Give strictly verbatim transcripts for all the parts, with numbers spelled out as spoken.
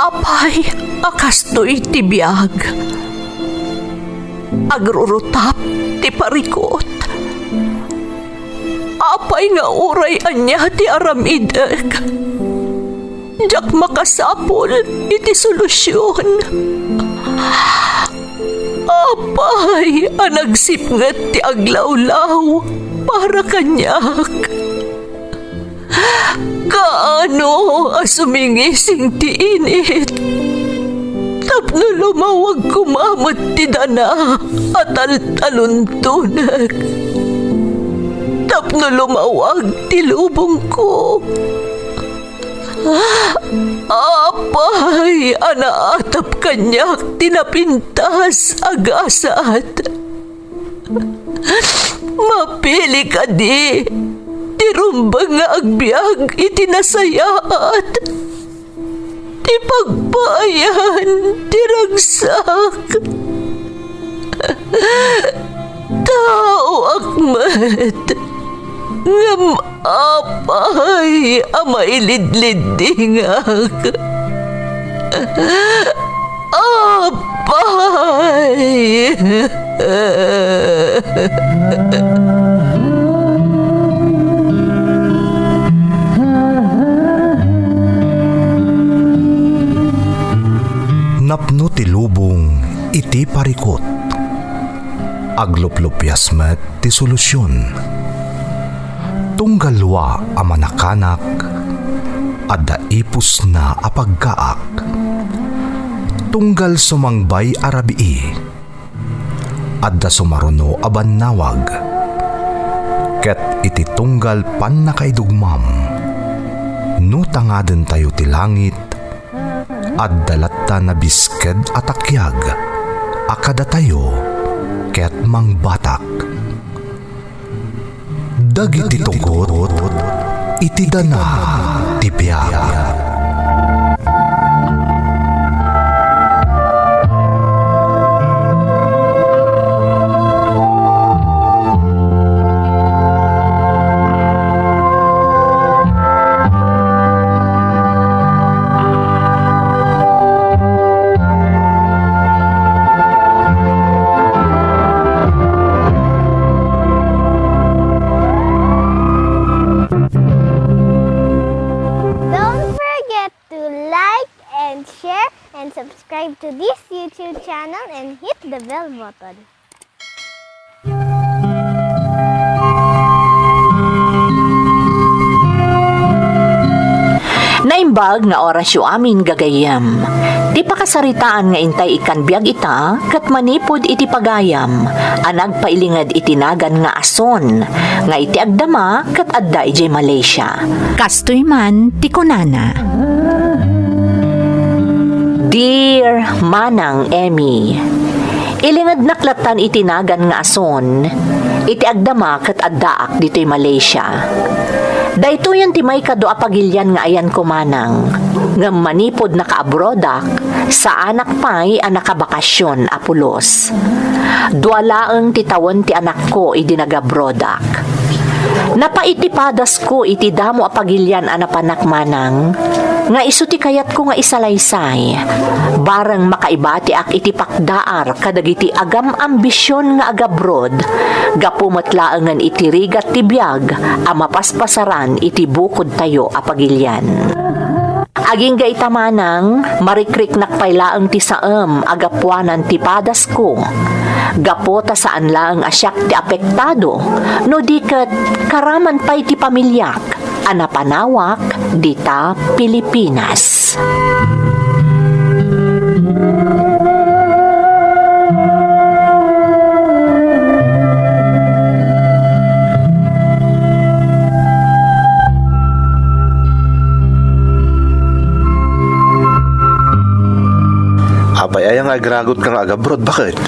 Apay a kastoy ti biag? Agrurutap ti parikut. Apay nga uray ania ti aramidek, diak makasapul iti solusion. Apay a nagsipnget ti aglawlaw para kaniak? Kaano a sumingising ti init tapno lumawag koma met ti dana a taltaluntonek, tapno lumawag ti lubongko? Apay a naatap kaniak ti napintas a gasat? Mapili kadi ti rumbeng nga agbiag iti nasayaat, ti pagpaayan ti ragsak? Taoak met, ngem apay a mailidliddingak? Apay! Napno ti lubong iti parikut. Agluplupias met ti solusion. Tunggal lua a manakanak, adda ipusna a paggaak. Tunggal sumangbay a rabii, adda sumaruno a bannawag. Ket iti tunggal pannakaidugmam, no tangadentayo ti langit, adda latta nabisked a takiag a kadatayo ket mangbatak. Dagiti tugot iti dana ti biag. Don't forget to like and share and subscribe to this YouTube channel and hit the bell button. Naimbag nga orasyo amin, gagayyem. Ti pakasaritaan nga intay ikkan biag ita ket manipud iti pagayam a nagpailinged iti nagan nga Ason nga iti agdama ket adda idiay Malaysia. Kastoy man ti kunana. Dear Manang Emmy, ilingednak lattan iti nagan nga Ason iti agdama ket addaak ditoy Malaysia. Daytoyen ti maikadu a pagilian nga ayanko, Manang, ngem manipud nakaabroadak, saanak pay a nakabakasyon a pulos. Dua laeng ti tawen ti anakko idi nagabroadak. Napait ti padasko iti damo a pagilian a napanak, Manang, nga isu ti kayatko nga isalaysay. Bareng makaibatiak iti pakdaar kadagiti agam-ambision nga agabroad, gapu met laengen iti rigat ti biag a mapaspasaran iti bukodtayo a pagilian. Agingga ita, Manang, marikriknak pay laeng ti saem a gapuanan ti padasko. Gapu ta saan laeng a siak ti apektado, no di ket karaman pay ti pamiliak a napanawak dita Pilipinas. Apay aya nga agragutko nga agabroad? Baket?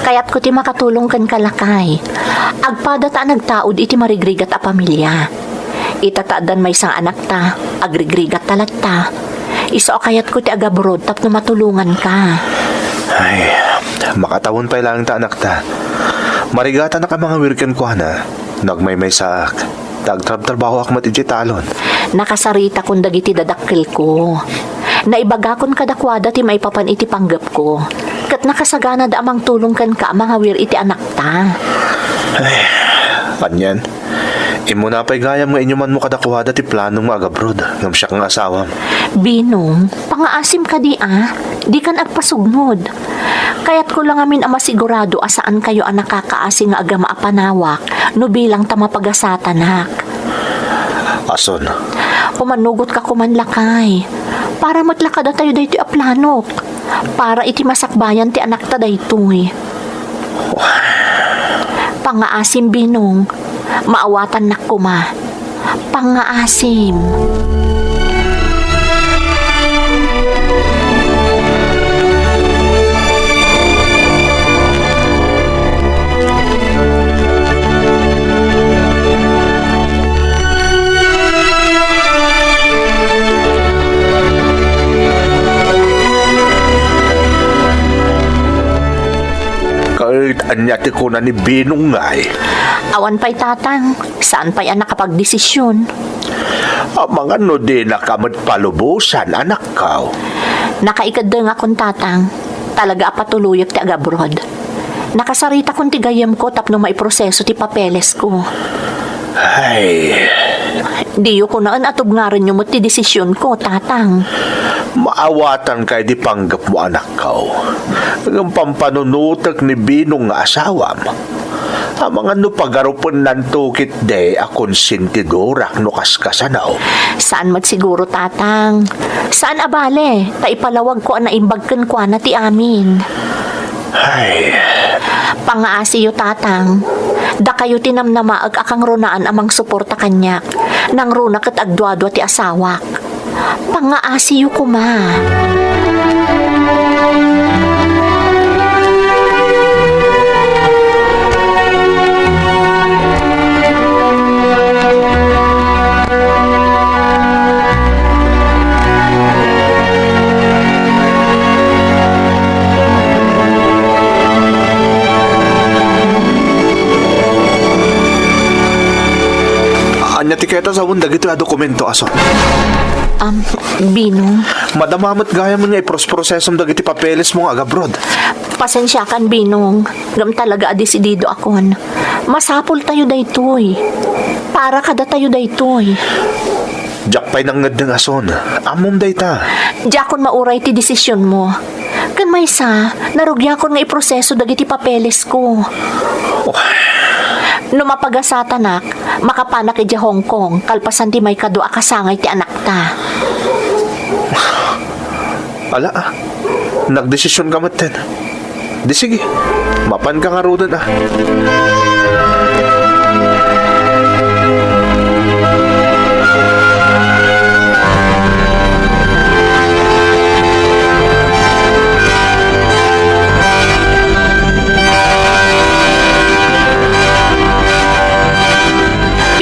Kayatko ti makatulong kenka, lakay. Agpada ta a nagtaud iti marigrigat a pamilia. Ita ta addan maysa nga anakta, agrigrigatta latta. Isu a kayatko ti agabroad tapno matulonganka. Ay, makatawen pay laeng ta anakta. Marigatanak a mangawir kenkuana no agmaymaysaak, ta agtrabtrabahoak met idiay talon. Nakasaritakon dagiti dadakkelko. Naibagakon kadakuada ti maipapan iti panggepko, ket nakasaganada a mangtulong kenka a mangawir iti anakta. Ay, anian? Immuna pay gayam nga inyumanmo kadakuada ti planom nga agabroad ngem siak nga asawam. Binong, pangaasim kadi a, dikan agpasugmod. Kayatko la ngamin a masigurado a saankayo a nakakaasi nga agama a panawak no bilang ta mapagasatanak. Ason? Umanugotka koman, lakay. Para met la kadatayo daytoy a planok. Para iti masakbayan ti anakta daytoy. Pangaasim, Binong. Maawatannak koma. Pangaasim. Ket ania ti kuna ni Binong ngay? Awan pay, Tatang. Saan pay a nakapagdesisyon. Amangan no dinaka met palubosan, anakko. Nakaikeddengakon, Tatang. Talaga a patuloyek ti agabroad. Nakasaritakon ti gayyemko tapno maiproseso ti papelesko. Ay. Diyo kunaen a tubngarenyo met ti desisyonko, Tatang. Maawatanka iti panggepmo, anakko. Ngem pampanunotek ni Binong nga asawam. Amangan no pagarupennanto ketdi a konsentidorak no kaskasano. Saan met siguro, Tatang. Saan a bale, ta ipalawagko a naimbag kenkuana ti amin. Ay. Pangaasiyo, Tatang. Dakayo ti namnamaek a kangrunaan a mangsuporta kaniak. Nangruna ket agduadua ti asawak. Pangaasiyo koma. Ania ti kayatna a sawen dagitoy a dokumento, aso? Am, Binong. Madama met gayam nga iprosprosesom dagiti papelesmo nga agabroad. Pasensiakan, Binong. Ngem talaga a desididoakon. Masapultayo daytoy. Para kadatayo daytoy. Diak pay nangngeddeng, ason. Ammom dayta. Diakon mauray ti desisionmo. Ken maysa, narugiakon nga iproseso dagiti papelesko. Oh. No mapagasatanak, makapanak idiay Hong Kong kalpasan ti maikadua a kasangay ti anakta. Ala, ah. Nagdesisionka metten. Di sige, mapanka ngaruden, ah.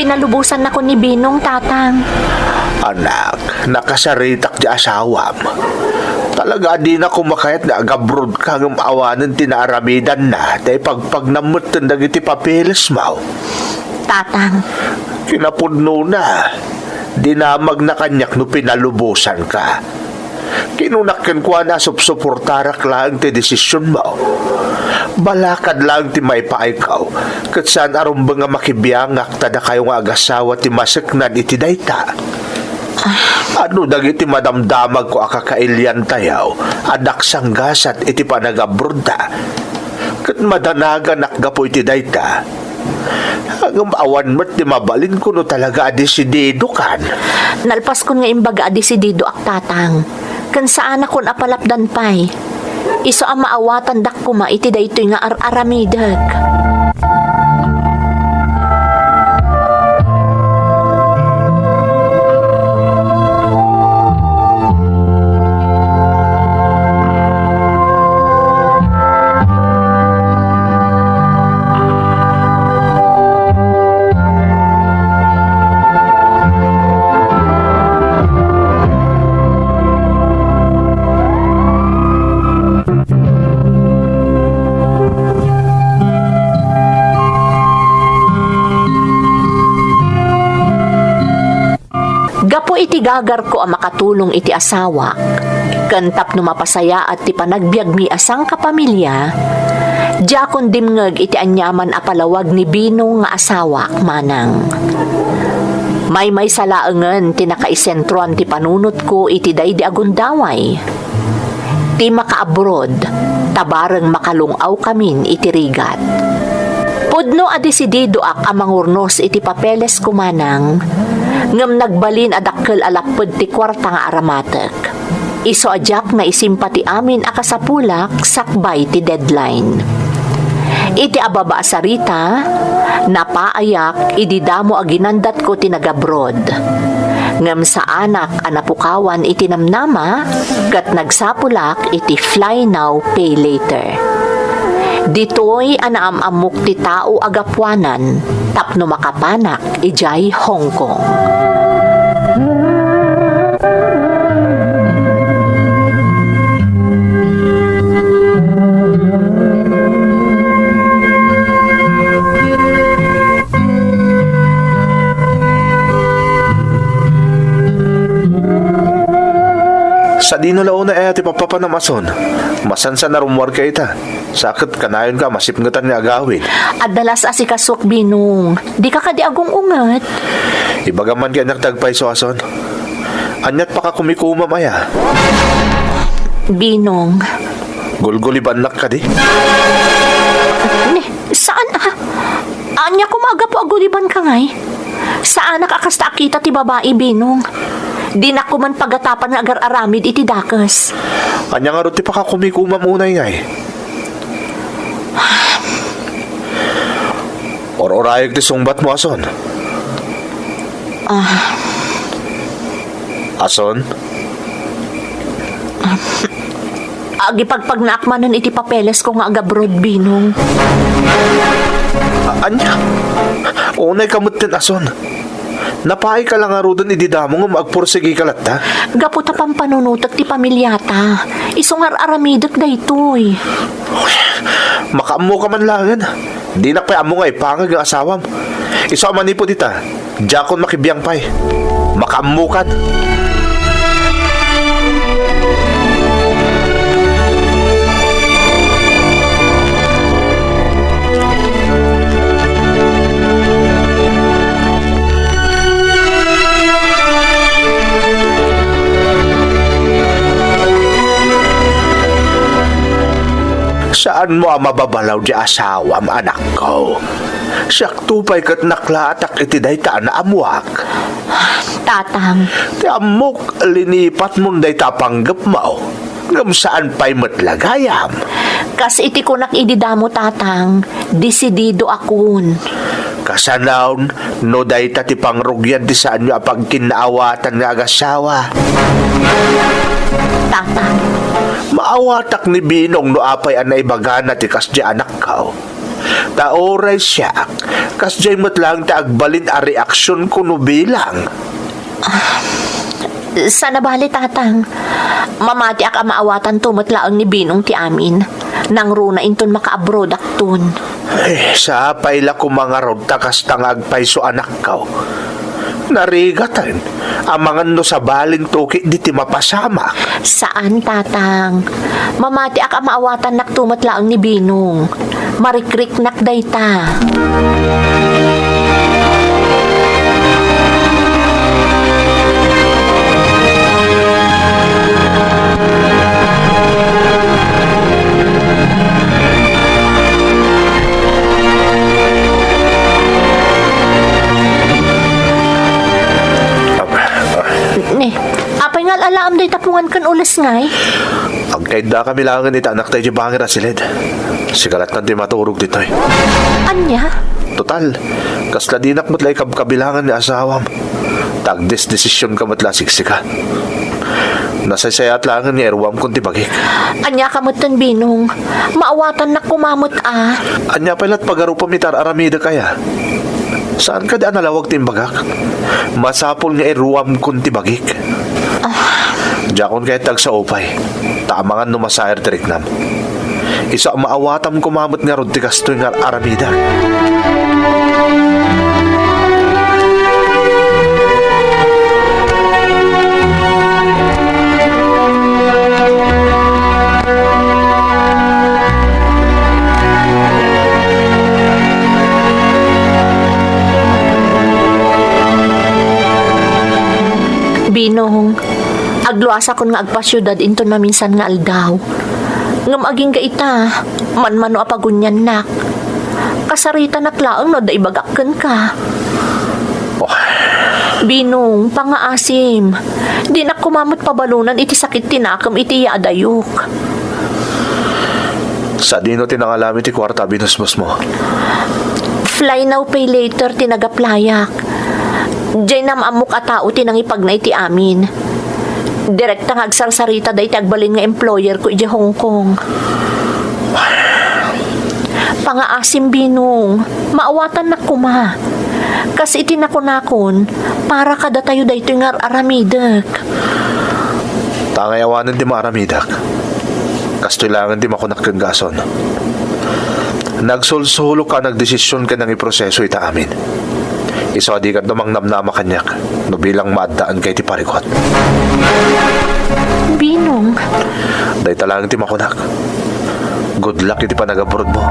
Pinalubosannakon ni Binong, Tatang. Anak, nakasaritak ti asawam. Talaga a dinako makayat nga agabrodka ngem awanen ti naaramidanna ta ipagpagnam metten dagiti papelesmo. Tatang. Kinapudnona, dinamagna kaniak no pinalubosanka. Kinunak kenkuana a supsuportarak laeng ti desisionmo. Balakad laeng ti maipaayko, ket saan a rumbeng a makibiangak ta dakayo nga agasawa ti maseknan iti dayta. Ano dagiti madamdamagko a kakailiantayo a daksan gasat iti panagabrodta? Ket madanaganak gapu iti dayta. Ngem awan met ti mabalinko no talaga a desididokan. Nalpaskon nga imbaga a desididoak, Tatang. Ken saanakon a palapdan pay. Isu a maawatandak koma iti daytoy nga ar-aramidek. Gapu iti gagarko a makatulong iti asawak, Ken tapno mapasayaat ti panagbiagmi a sangkapamilya, diakon dimngeg iti aniaman a palawag ni Binong nga asawak, manang. Maymaysa laengen ti nakaisentroan ti panunotko iti daydi a gundaway. Ti makaabroad, ta bareng makalung-awkamin iti rigat. Pudno a desididoak a mangurnos iti papelesko, manang, ngem nagbalin a dakkel a lapped ti kuarta nga aramatek. Isu a diak naisimpati amin a kasapulak sakbay ti deadline. Iti ababa a sarita, napaayak idi damo a ginandatko ti nagabroad. Ngem saanak a napukawan iti namnama, ket nagsapulak iti fly now, pay later. Ditoy a naam-ammok ti tao a gapuanan tapno makapanak idiay Hong Kong. Sadino la unay aya ti pappapanam, Ason? Masansan a rummuarka ita. Sa ket kanayonka a masipngetan nga agawid. Adda la as-asikasuak, Binong. Dika kadi agung-unget? Ibagam man kaniak ti agpayso, Ason. Ania't pakakumikumam aya? Binong. Gulgulibannak kadi? Ni, saan a? Ania koma a gapu a gulibanka ngay? Saanak a kasta a kita ti babai, Binong. Dinak koman pagatapan nga agar-aramid iti dakes. Ania ngarud ti pakakumikumam unay ngay? Or-urayek ti sungbatmo, Ason. Ah. Ason? Agipagpagnaak manen iti papelesko nga agabroad, Binong. A-, ania? Unayka metten, Ason. Napaayka la ngaruden idi damo ngem agpursigika latta? Gapu ta pampanunotek ti pamiliata. Isu nga ar-aramidek daytoy. Makaammoka man laengen. Dinak pay ammo nga ipangeg nga asawam. Isu a manipud ita, diakon makibiang pay. Makaammokan. Saanmo a mababalaw ti asawam, anakko. Siakto pay ket naklaatak iti dayta a naammoak. Tatang. Ti ammok, linipatmon dayta a panggepmo. Ngem saan pay met la gayam. Kas iti kunak idi damo, Tatang, desididoakon. Kasanaon, no dayta ti pangrugian ti saanyo a pagkinnaawatan nga agasawa. Tatang. Maawatak ni Binong no apay a naibagana ti kasdiay, anakko. Ta uray siak, kasdiay met laeng ti agbalin a reaksionko no bilang. Saan a bale, Tatang. Mamatiak a maawatanto met laeng ni Binong ti amin. Nangruna inton makaabroadakton. Ay, sapay la koma ngarud ta kasta nga agpayso, anakko. Narigaten, amangan no sabalinto ketdi ti mapasamak. Saan, Tatang. Mamatiak a maawatannakto met laeng ni Binong. Marikriknak dayta. Ni, apay nga al-alaam dayta pungan ken ules ngay? Agkaiddakami laengen ita, anakta, idiay bangir a siled. Sika lattan ti maturog ditoy. Ania? Total, kasla dinak met la ikabkabilangan nga asawam. Ta agdesdesisionka met la a siksika. Nasaysayaat laengen nga iruamkon ti bagik. Ania ka metten, Binong? Maawatannak koma met a. Ania pay la't pagarupem ita ar-aramidek aya? Saan kadi a nalawag ti imbagak? Masapul nga iruamkon ti bagik. Ah. Diakon kayat ti agsaupay, ta amangan no masair ti riknam. Isu a maawatam koma met ngarud ti kastoy nga ar-aramidek. Binong, agluasakon nga agpasiudad inton maminsan nga aldaw. Ngem agingga ita, manmano a paguniannak. Kasaritanak laeng no adda ibagak kenka. Oh. Binong, pangaasim. Dinak koma met pabalonan iti sakit ti nakem iti yaadayok. Sadino ti nangalami ti kuarta a binusbosmo? Fly now, pay later ti nagaplayak. Diay naam-ammok a tao ti nangipagna iti amin. Direkta nga agsarsarita dayta agbalin nga employer ko idiay Hong Kong. Pangaasim, Binong, maawatannak koma. Kas iti nakunakon, para kadatayo daytoy nga ar-aramidek. Tangay awanen ti maaramidek. Kastoy laengen ti makunak ken Gason. Nagsulsuloka a nagdesisyon ken nangiproseso ita amin. Isu a dika mangnamnama kaniak no bilang maaddaanka iti parikut. Binong. Dayta laeng ti makunak. Good luck iti panagabrodmo.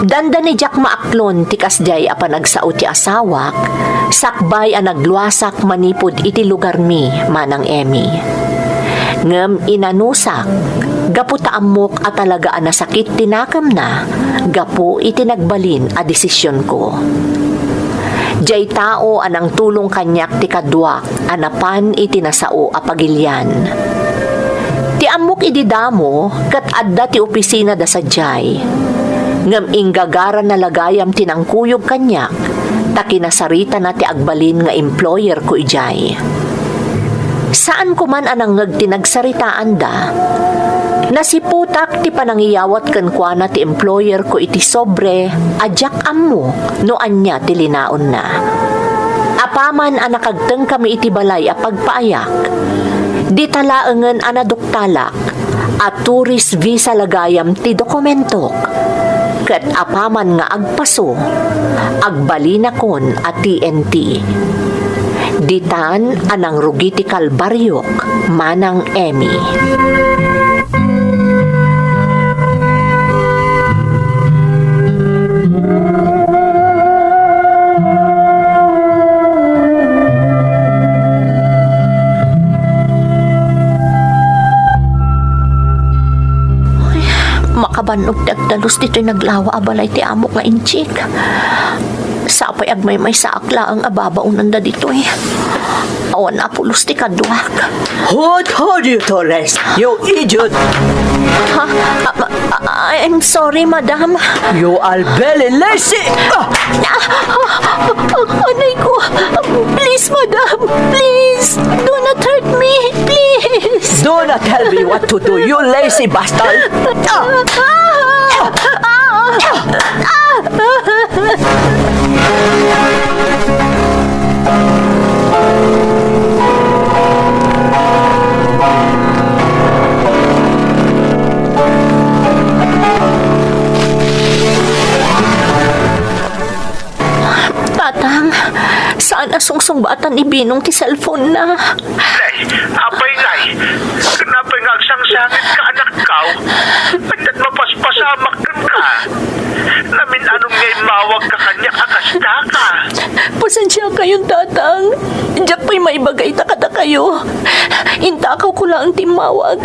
Dandani diak maaklon ti kasdiay a panagsao ti asawak, sakbay a nagluasak manipud iti lugarmi, Manang Emmy. Ngem inanusak, gapu ta ammok a talaga a nasakit ti nakemna gapu iti nagbalin a desisionko. Diay tao a nangtulong kaniak ti kaduak a napan iti nasao a pagilian. Ti ammok idi damo ket adda ti opisinada sadiay. Ngem inggagaranna la gayam ti nangkuyog kaniak, ta kinasaritana ti agbalin nga employerko idiay. Saanko man a nangngeg ti nagsaritaanda. Nasiputak ti panangiyawat kenkuana ti employerko iti sobre a diak ammo no ania ti linaonna. Apaman a nakagtengkami iti balay a pagpaayak, dita laengen a naduktalak a tourist visa la gayam ti dokumentok, ket apaman nga agpaso, agbalinakon a T N T. Ditan a nangrugi ti kalbariok, Manang Emmy. Ay, makaban-og ti agdalus ditoy naglawa a balay ti amok nga inchik. Sapay agmaymaysaak laeng a babaonanda ditoy. Awan a pulos ti kaduak. Who told you to rest, you idiot? Ha? Ah, ma-, ah, I'm sorry, madam. You are very lazy. Ah! Ah, ah, ah, anay ko. Please, madam. Please. Do not hurt me. Please. Do not tell me what to do, you lazy bastard. Ah! Ah! Ah! Ah! Tatang, saan a sungsungbatan ni Binong ti cellphone na? Nay, apay, Nay, ken apay nga agsangsangitka, anakko? Adda't mapaspasamak kenka. Namin-anon nga immawagka kaniak a kasta ka. Pasensiakayon, Tatang. Diak pay maibaga ita kadakayo. Intakawko laeng ti immawag.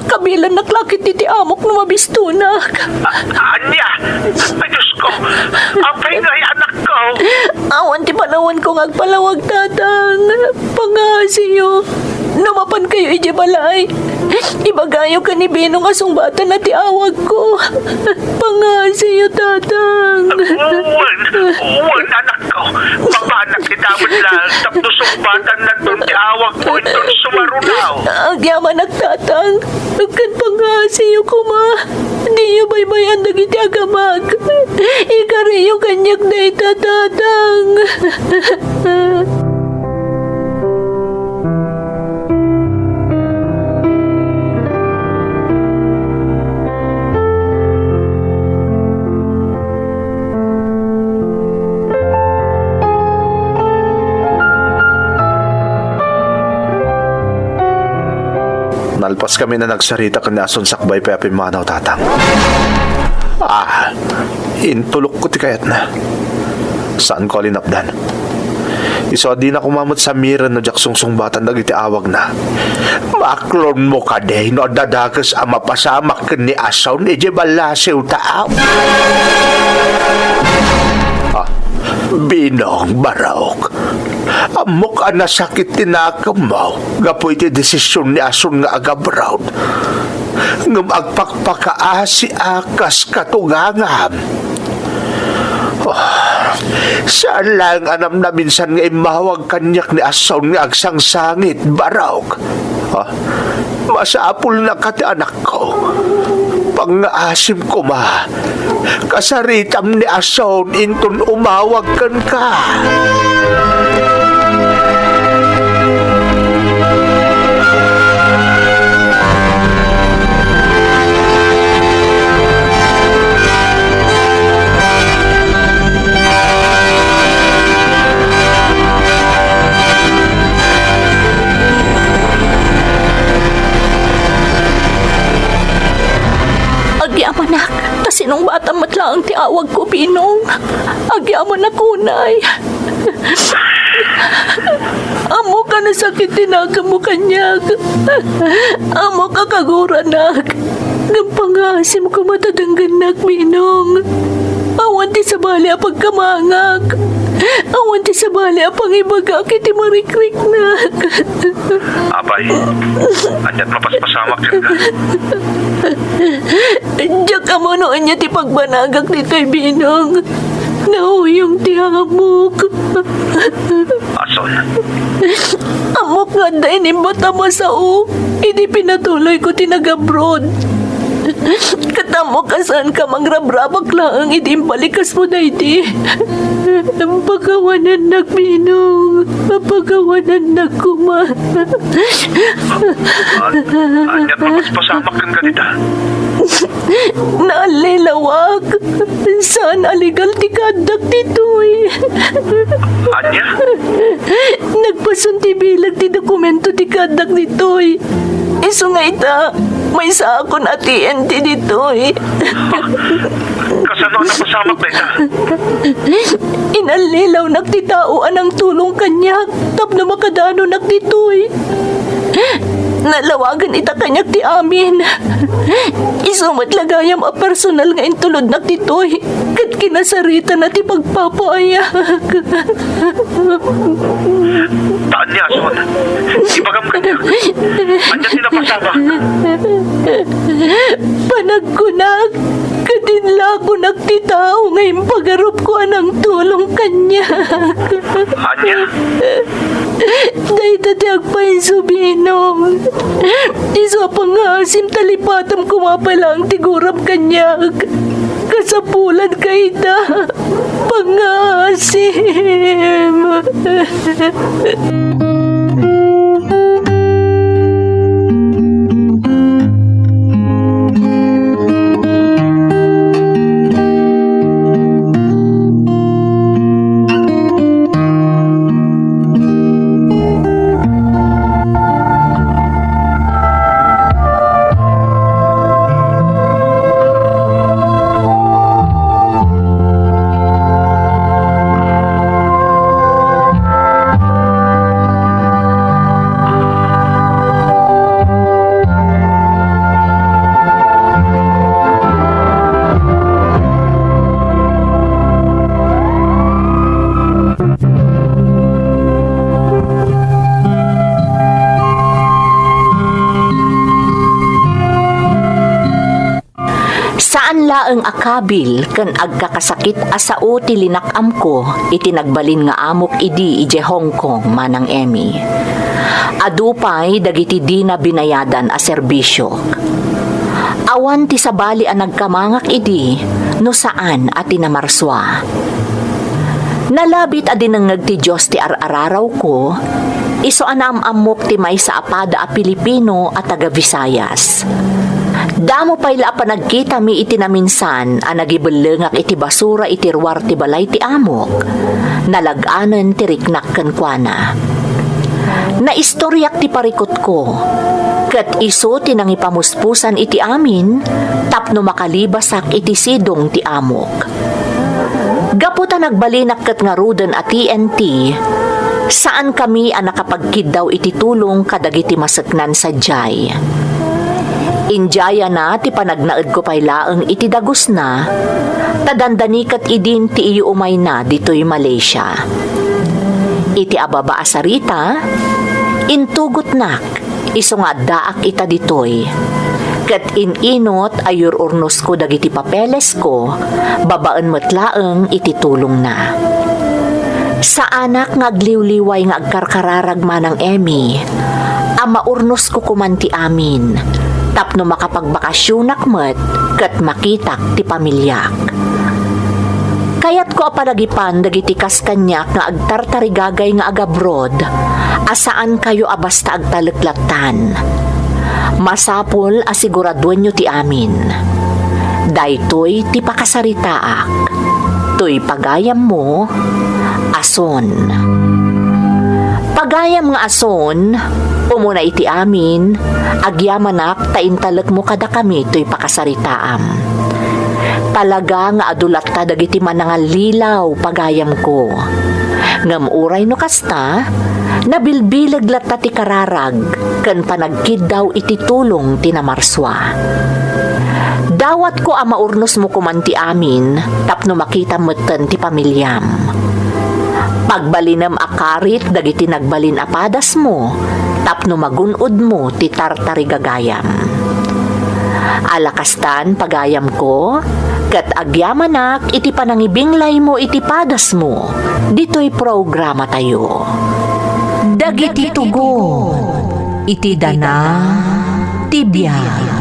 Kabilannak la ketdi ti amok no mabistonak. A-, ania? Ay, Diosko, apay ngay, anakko? Awan ti panawanko nga agpalawag, Tatang. Pangaasiyo. No mapankayo idiay balay, ibagayo ken ni Binong a sungbatana ti awagko. Pangaasiyo, Tatang. Wen, wen, anakko. Mapanak ita met laeng tapno sungbatannanton ti awagko inton sumaruno. Agyamanak, Tatang. Ken pangaasiyo koma. Diyo baybay-an dagiti agamag. Ikariyo kaniak dayta, Tatang. Nalpas kami a nagsarita ken ni Ason sakbay pay a pimmanaw, Tatang. Ah, intulokko ti kayatna. Saanko a linapdan. Isu a dina koma met samiren no diak sungsungbatan dagiti awagna. Maklonmo kadi no adda dakes a mapasamak ken ni Ason idiay ballasiwta? Ah, Binong, Barok. Ammok a nasakit ti nakemmo gapu iti desisyon ni Ason nga agabroad. Ngem agpakpakaasiak kas katugangam. Oh, saan laeng a namnaminsan nga immawag kaniak ni Ason nga agsangsangit, Barok. Ah, masapulnaka ti anakko. Pangngaasim koma. Kasaritam ni Ason inton umawag kenka. Agyamanak, ta sinungbatam met laeng ti awagko, Binong. Agyamanak unay. Ammok a nasakit ti nakemmo kaniak. Ammok a kaguranak. Ngem pangngaasim koma ta denggennak, Binong. Awan ti sabali a pagkamangak. Awan ti sabali a pangibagak iti marikriknak. Apay, ania't mapaspasamak kenka? Diak ammo no ania ti pagbanagak ditoy, Binong. Nauyong ti amok. Ason? Ammok nga adda inimbat a masao idi pinatuloyko ti nag-abroad. Ket ammok a saanka mangrabrabak laeng idi imbalikasmo daydi. Pakawanennak, Binong. Pakawanennak koma. An-, ania't mapaspasamak kenka dita? Naallilawak. Saan a legal ti kaaddak ditoy. Ania? Nagpason ti bileg ti dokumento ti kaaddak ditoy. Isu nga ita, maysaakon a T N T ditoy. Kasano a napasamak dayta? Inallilawnak ti tao a nangtulong kaniak tapno makadanonak ditoy. Nalawagan ita kaniak ti amin. Isu met la gayam a personal nga intulodnak ditoy, ket kinasaritana ti pagpapaayak. Ta ania, Ason? Ibagam kaniak. Ania ti napasamak? Panagkunak, ket inlakonak ti tao nga impagarupko a nangtulong kaniak. Ania? Dayta ti agpayso, Binong. Isu a pangngaasim ta lipatam koma pay laeng ti guram kaniak. Kasapulanka ita. Pangngaasim. Saan laeng a kabil ken agkakasakit a sao ti linak-amko iti nagbalin nga amok idi idiay Hong Kong, Manang Emmy. Adu pay dagiti dina binayadan a serbisio. Awan ti sabali a nagkamangak idi, no saan a tinamarsua. Nalabit a dinengngeg ti Dios ti ar-ararawko, isu a naam-ammok ti maysa a pada a Pilipino a taga-Visayas. Damo pay la a panagkitami iti naminsan a nagibellengak iti basura iti ruar ti balay ti amok. Nalagnanen ti riknak kenkuana. Naistoriak ti parikutko, ket isu ti nangipamuspusan iti amin tapno makalibasak iti sidong ti amok. Gapu ta nagbalinak ket ngaruden a T N T, saankami a nakapagkiddaw iti tulong kadagiti maseknan sadiay. Indiayana ti panagnaedko pay laeng iti dagusna, ta dandani ket idin ti iyuumayna ditoy Malaysia. Iti ababa a sarita, intugotnak, isu nga addaak ita ditoy. Ket in-inot a yur-urnosko dagiti papelesko, babaen met laeng iti tulongna. Saanak nga agliwliway nga agkarkararag, Manang Emmy, a maurnosko koman ti amin, tapno makapagbakasionak met ket makitak ti pamiliak. Kayatko a palagipan dagiti kas kaniak nga agtartarigagay nga agabroad a saankayo a basta agtalek lattan. Masapul a siguraduenyo ti amin. Daytoy ti pakasaritaak. Toy pagayammo, Ason. Pagayam nga Ason, umuna iti amin, agyamanak ta intalekmo kadakami toy pakasaritaam. Talaga nga adu latta dagiti manangallilaw, pagayamko. Ngem uray no kasta, nabilbileg latta ti kararag ken panagkiddaw iti tulong ti namarsua. Dawatko a maurnosmo koman ti amin tapno makitam metten ti pamiliam. Pagbalinem a karit dagiti nagbalin a padasmo tapno magun-odmo ti tartarigagayam. Ala kastan, pagayamko, ket agyamanak iti panangibinglaymo iti padasmo ditoy programatayo. Dagiti tugon iti dana ti biag.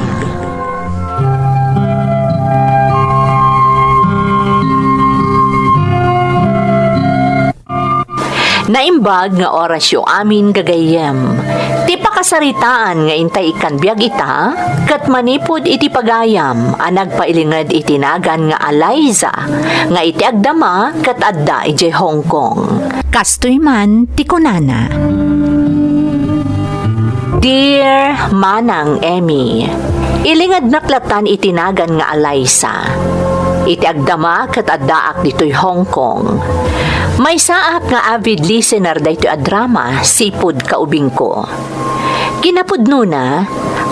Naimbag nga orasyo amin, gagayyem. Ti pakasaritaan nga intay ikkan biag ita, ket manipud iti pagayam a nagpailinged iti nagan nga Eliza, nga iti agdama ket adda idiay Hong Kong. Kastoy man ti kunana. Dear Manang Emmy, ilingednak lattan iti nagan nga Eliza. Iti agdama ket addaak ditoy Hong Kong. Maysaak nga avid listener daytoy a drama, sipud kaubingko. Kinapudnona,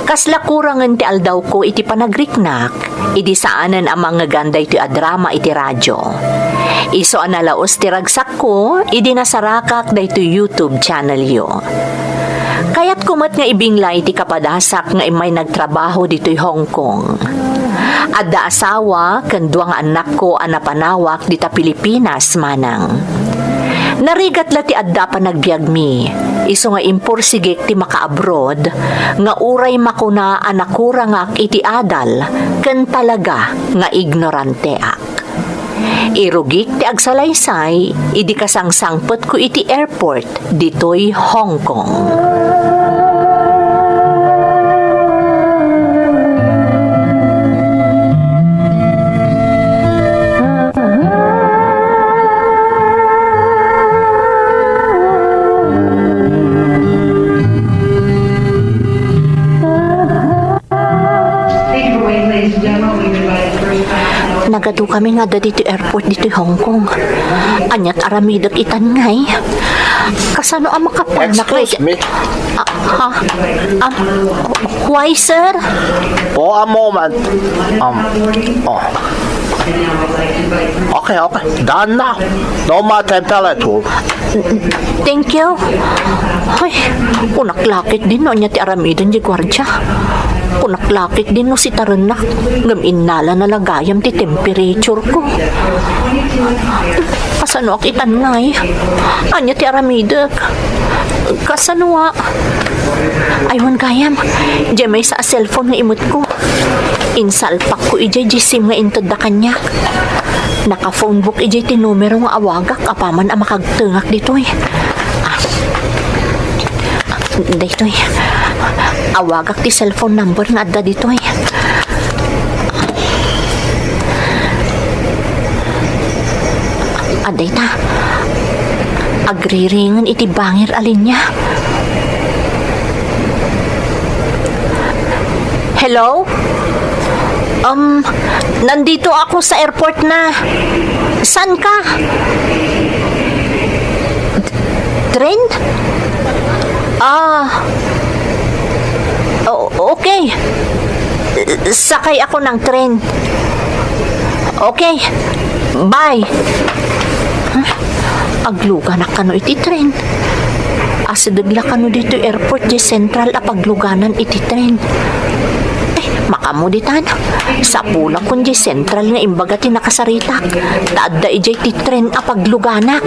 kasla kurangen ti aldawko iti panagriknak, idi saanen a mangngegan daytoy a drama iti radio. Isu a nalaus ti ragsakko, idi nasarakak daytoy YouTube channelyo. Kayatko met nga ibinglay ti kapadasak nga immay nagtrabaho ditoy Hong Kong. Adda asawa ken dua nga annakko a napanawak dita Pilipinas, Manang. Narigat la ti adda a panagbiagmi, isu nga impursigik ti maka-abroad, nga uray makuna a nakurangak iti adal ken talaga nga ignoranteak. Irugik ti agsalaysay idi kasangsangpetko iti airport ditoy Hong Kong. Nagadukami nga adda ditoy airport ditoy Hong Kong. Aniat aramidek itan ngay? Kasano a makapanak? Excuse me? Ah, ha? Um, why, sir? For a moment. Um, oh. Okay, okay. Done now. Normal temperature. Thank you. Ay, kunak lakit din no ania ti aramiden di guardia. Kunak lakit din no sitarennak. Ngem innala na la gayam ti temperature ko. Kasanoak itan ngay? Ania ti aramidek? Kasano a? Ay, wen gayam. Diay maysa a cellphone nga imutko. Insalpakko idiay diay SIM nga intedda kaniak. Naka-phone book idiay ti numero nga awagak apaman a makagtengak ditoy. Ah. Daytoy. Awagak ti cellphone number nga adda ditoy. Adda ita. Agriringen iti bangir a linia. Hello? Um, nandito ako sa airport na. Saan ka? Train? Ah. O-, okay. Sakay ako ng train. Okay. Bye. Huh? Agluganak kano iti train? Asideg la kano ditoy airport diay central a pagluganan iti train? Ay, makaammo ditan. Sapulak kon diay central nga imbaga ti nakasaritak. Ta adda idiay ti train a pagluganak.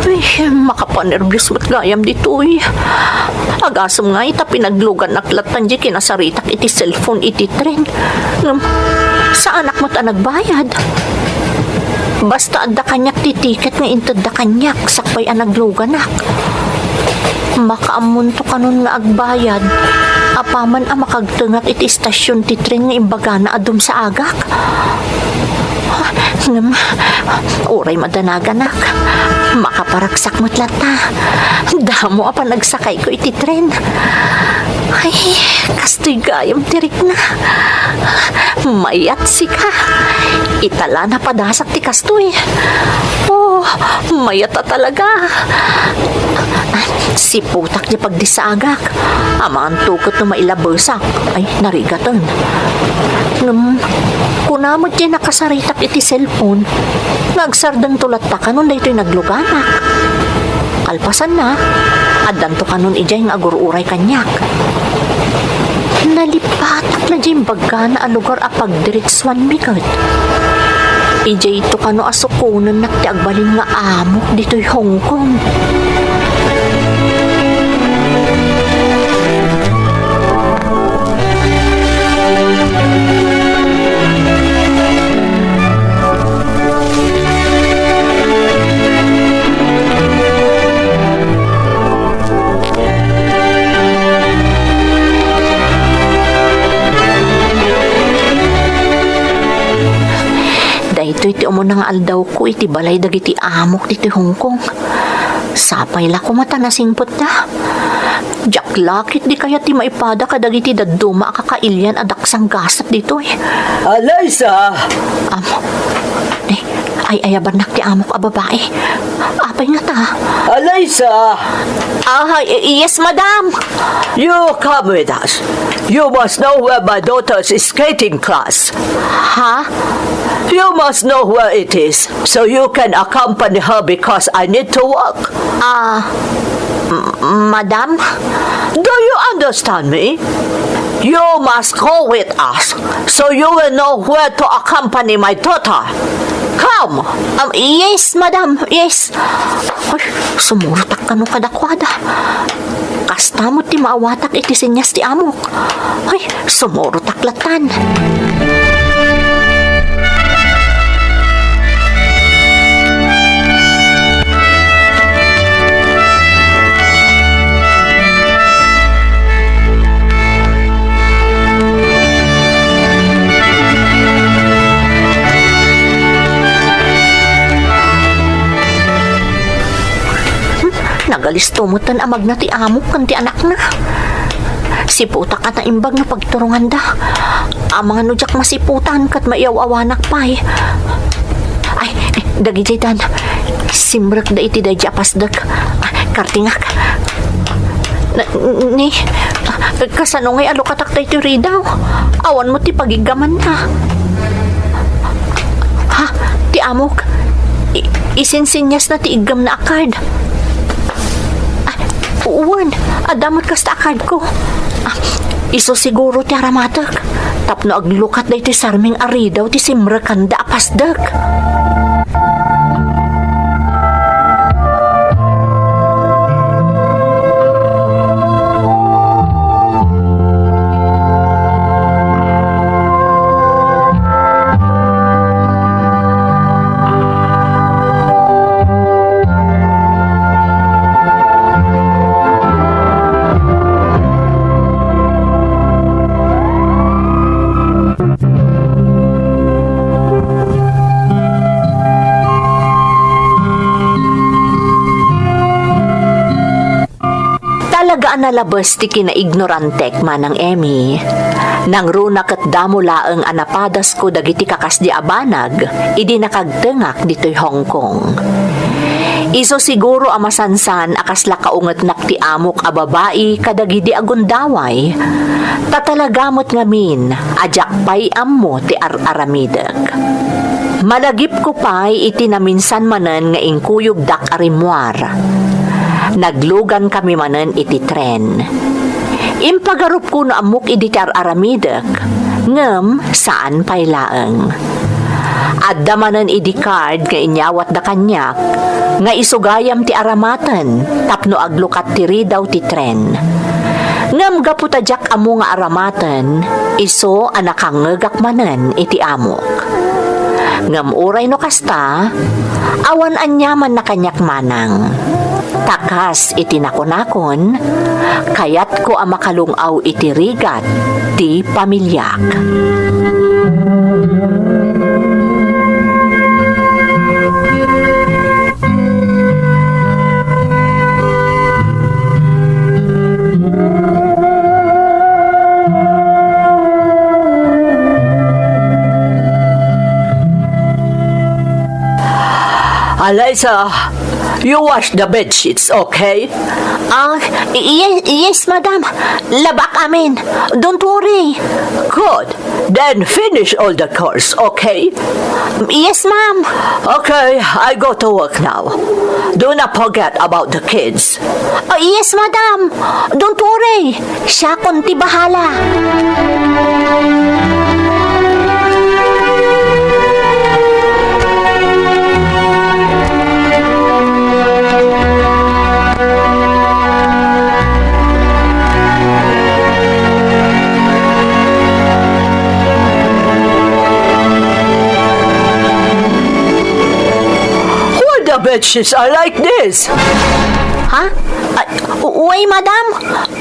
Ay, makapanerbios met gayam ditoy. Agasem nga ita pinagluganak lattan diay kinasaritak iti cellphone iti tren. Ngem, saanak met a nagbayad. Basta adda kaniak ti tiket nga intedda kaniak sakbay a nagluganak. Makaammonto kanon nga agbayad apaman a makagtengak iti istasion ti tren nga imbagana a dumsaagak. Ngem, uray madanaganak, makaparagsak met latta. Damo a panagsakayko iti tren. Ay, kastoy gayam ti rikna. Mayat sika. Ita la napadasak ti kastoy. Oh, mayat a talaga. Siputak diay pagdisagak. Amanto ket no mailabesak. Ay, narigaten. Ngem, kuna met diay nakasaritak iti cellphone nga agsardengto latta kanon daytoy nagluganak. Kalpasanna, addanto kanon idiay nga agur-uray kaniak. Nalipatak la diay imbagana a lugar a pagdiretsuanmi ket idiayto kano a sukonennak ti agbalin nga amok ditoy Hong Kong. Daytoy ti umuna nga aldawko iti balay dagiti amok ditoy Hong Kong. Sapay la koma ta nasingpetda. Diak la ketdi kayat ti maipada kadagiti dadduma a kakailian a daksang gasat ditoy. Alaysa! Am, eh, ay, ayabannak ti amok a babae. Apay ngata? Alaysa! Ah, y-, yes, madam. You come with us. You must know where my daughter's skating class. Ha? You must know where it is, so you can accompany her because I need to work. Ah, m-, madam? Do you understand me? You must go with us, so you will know where to accompany my daughter. Come. Um, yes, madam, yes. Ay, sumurotak kano kadakuada. Kasta met ti maawatak iti senyas ti amok. Ay, sumurotak lattan. Nagalisto metten a magna ti amok ken ti anakna. Siputak a naimbag nga pagturonganda. Amangan no diak masiputan ket maiaw-awanak pay. Ay, dagiti dan. Simrekda iti daydi a pasdek. Ah, kartingak. Na, ni, kasano ngay a lukatak daytoy ridaw? Awan mo ti pagiggamanna. Ha? Ti amok? I-, isinsinyasna ti iggamna a card. Ah, wen, adda met kasta a cardko. Ah, isu siguro ti aramatek. Tapno aglukat daytoy sarming a ridaw ti simrekanda a pasdek. Talaga a nalabes ti kinaignorantek, Manang Emmy. Nangruna ket damo laeng a napadasko dagiti kakasdi a banag idi nakagtengak ditoy Hong Kong. Isu siguro a masansan a kasla kaungetnak ti amok a babai kadagidi a gundaway, ta talaga met ngamin a diak pay ammo ti ar-aramidek. Malagipko pay iti naminsan manen nga inkuyogdak a rimmuar. Naglugankami manen iti tren. Impagarupko no ammok idi ti ar-aramidek, ngem saan pay laeng. Adda manen idi card nga inyawatda kaniak nga isu gayam ti aramaten tapno aglukat ti ridaw ti tren. Ngem gapu ta diak ammo nga aramaten, isu a nakangngegak manen iti amok. Ngem uray no kasta, awan aniamanna kaniak manang. Ta kas iti nakunakon, kayatko a makalung-aw iti rigat ti pamiliak. Eliza, you wash the bed sheets, okay? Ah, ye-, yes, madam. Labaak amin. Don't worry. Good. Then finish all the chores, okay? Yes, ma'am. Okay, I go to work now. Do not forget about the kids. Oh, yes, madam. Don't worry. Siakon ti bahala. Why the bedsheets are like this? Ha? Ah, why, madam?